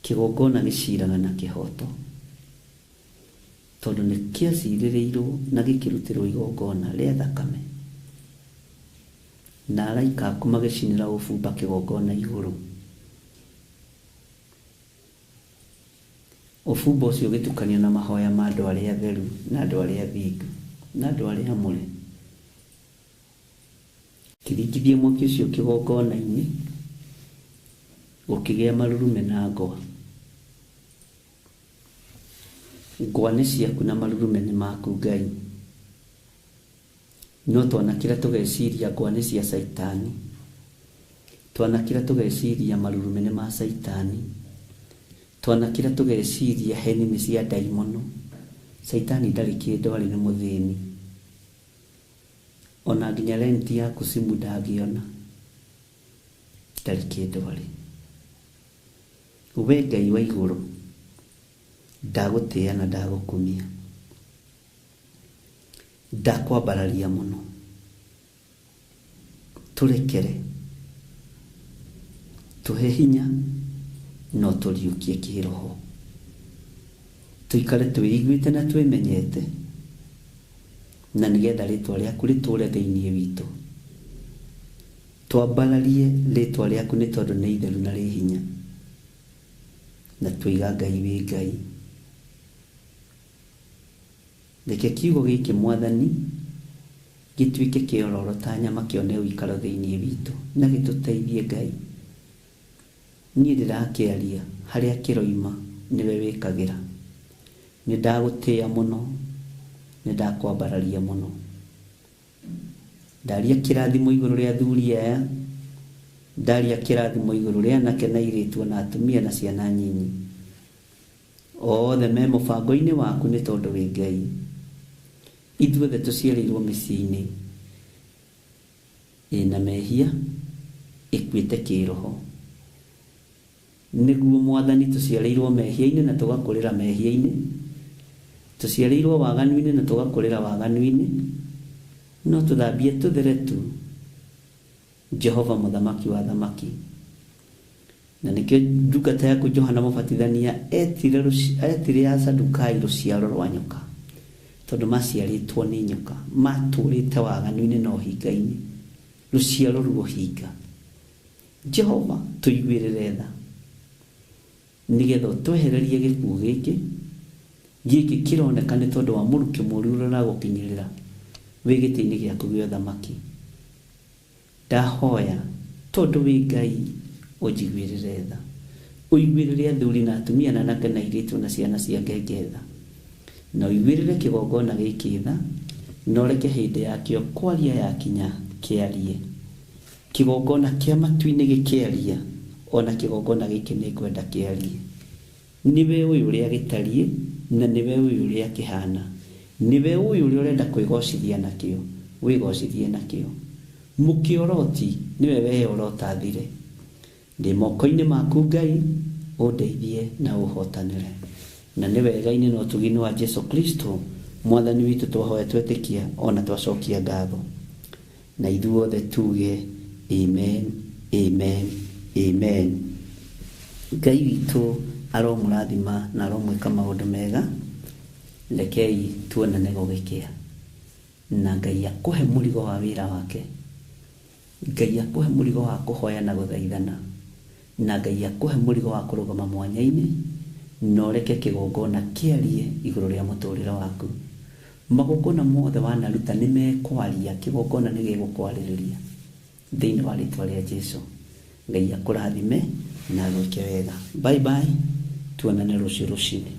Kĩgongona gĩciraga na kĩhoto, tondũ nĩ kĩacirĩrĩirwo na gĩkĩrutĩrwo igongona rĩa thakame. Na araika aku magĩcinĩra ũbumba kĩgongona igũrũ. Ũbumba ũcio ũgĩtukanio na mahoya ma andũ arĩa atheru na andũ arĩa athingu na andũ arĩa amũre. Kĩringithia mwaki ũcio kĩgongona-inĩ, gũkĩgĩa marurume na ngwa. Ngwa nĩ ciaku na marurume nĩ maku Ngai. No twanakĩra tũgeciria ngwa nĩ cia Caitani. Twanakĩra tũgeciria marurume nĩ ma Caitani. Twanakĩra tũgeciria heni nĩ cia ndaimono. Caitani ndarĩ kĩndũ arĩ nĩ mũthĩni. Ona nginya renti yaku simu ndangĩona. Ndarĩ kĩndũ arĩ. We Ngai wa igũrũ, ndagũtĩĩa na ndagũkumia. Ndakwambararia mũno. Tũrekere. Tũhe hinya no tũriũkie kĩroho. Tũikare twĩiguĩte na twĩmenyete. Na nĩgetha rĩtwa rĩaku rĩtũũre thĩinĩ witũ. Twambararie rĩtwa rĩaku nĩ tondũ nĩ itheru na rĩ hinya. Na tũiga Ngai wĩ Ngai. Reke kiugo gĩkĩ Mwathani gĩtuĩke kĩororo ta nyama kĩone ũikaro thĩinĩ witũ na gĩtũteithie Ngai. Niĩ ndĩrakĩaria harĩa kĩroima nĩwe wĩkagĩra. Nĩ ndagũtĩĩa mũno, nĩ ndakwambararia mũno. Ndaria kĩrathimo igũrũ rĩa athuri aya, ndaria kĩrathimo igũrũ rĩa anake na airĩtu na atumia na ciana nyinyi. Othe me mũbango-inĩ waku nĩ tondũ wĩ Ngai. Ithuothe tũciarĩirwo mĩciĩ-inĩ ĩna mehia, ĩkuĩte kĩroho. Nĩguo Mwathani tũciarĩirwo mehia-inĩ na tũgakũrĩra mehia-inĩ, tũciarĩirwo waganu-inĩ na tũgakũrĩra waganu-inĩ, no tũthambie tũthere tu Jehova mũthamaki wa thamaki. Na nĩkĩo ndungata yaku Johana Mũbatithania etire Asadukai rũciaro rwa nyoka, tondũ maciarĩtwo nĩ nyoka, matũrĩte waganu-inĩ na ũhinga-inĩ, rũciaro rwa ũhinga. Jehova tũiguĩrĩre tha nĩgetha ũtwehererie gĩkuũ gĩkĩ gĩkĩ kĩroneka nĩ tondũ wa mũrukĩ mũru ũrĩa ũragũkinyĩrĩra wĩ gĩtĩ-inĩ gĩaku gĩa ũthamaki. Ndahoya tondũ wĩ Ngai ũnjiguĩrĩre tha, ũiguĩrĩre athuri na atumia na anake na airĩtu na ciana cia ngenge tha, na ũiguĩrĩre kĩgongona gĩkĩ tha, na ũreke hĩndĩ yakĩo kwaria yakinya kĩarie. Kĩgongona kĩa matu-inĩ gĩkĩaria, ona kĩgongona gĩkĩ nĩ ngwenda kĩarie. Nĩwe ũyũ ũrĩa gĩtariĩ, na nĩwe ũyũ ũrĩa kĩhana. Nĩwe ũyũ ũrĩa ũrenda kwĩgocithia nakĩo, wĩgocithie nakĩo. Mũkĩoroti nĩwe weyorotathire. Ndĩ moko-inĩ maku Ngai, ũndeithie na ũhotanĩre. Na nĩ wega-inĩ na ũtugi-inĩ wa Jesu Kristo Mwathani witũ twahoya twetĩkia ona twacokia ngatho. Na ithuothe tuge amen, amen, amen. Ngai witũ aromũrathima na aromwĩka maũndũ mega. Rekei tuonane gũgĩkĩa. Na Ngai akũhe mũrigo wa wĩra wake. Ngai akũhe mũrigo wa kũhoya na gũthaithana. Na Ngai akũhe mũrigo wa kũrũgama mwanya-inĩ, na ũreke kĩgongona kĩarie igũrũ rĩa mũtũrĩre waku. Magongona mothe wanaruta nĩ mekwaria, kĩgongona nĩ gĩgũkwarĩrĩria. Thĩinĩ wa rĩtwa rĩa Jesu. Ngai akũrathime na agwĩke wega. Bye bye, tuonane rũciũ rũcinĩ.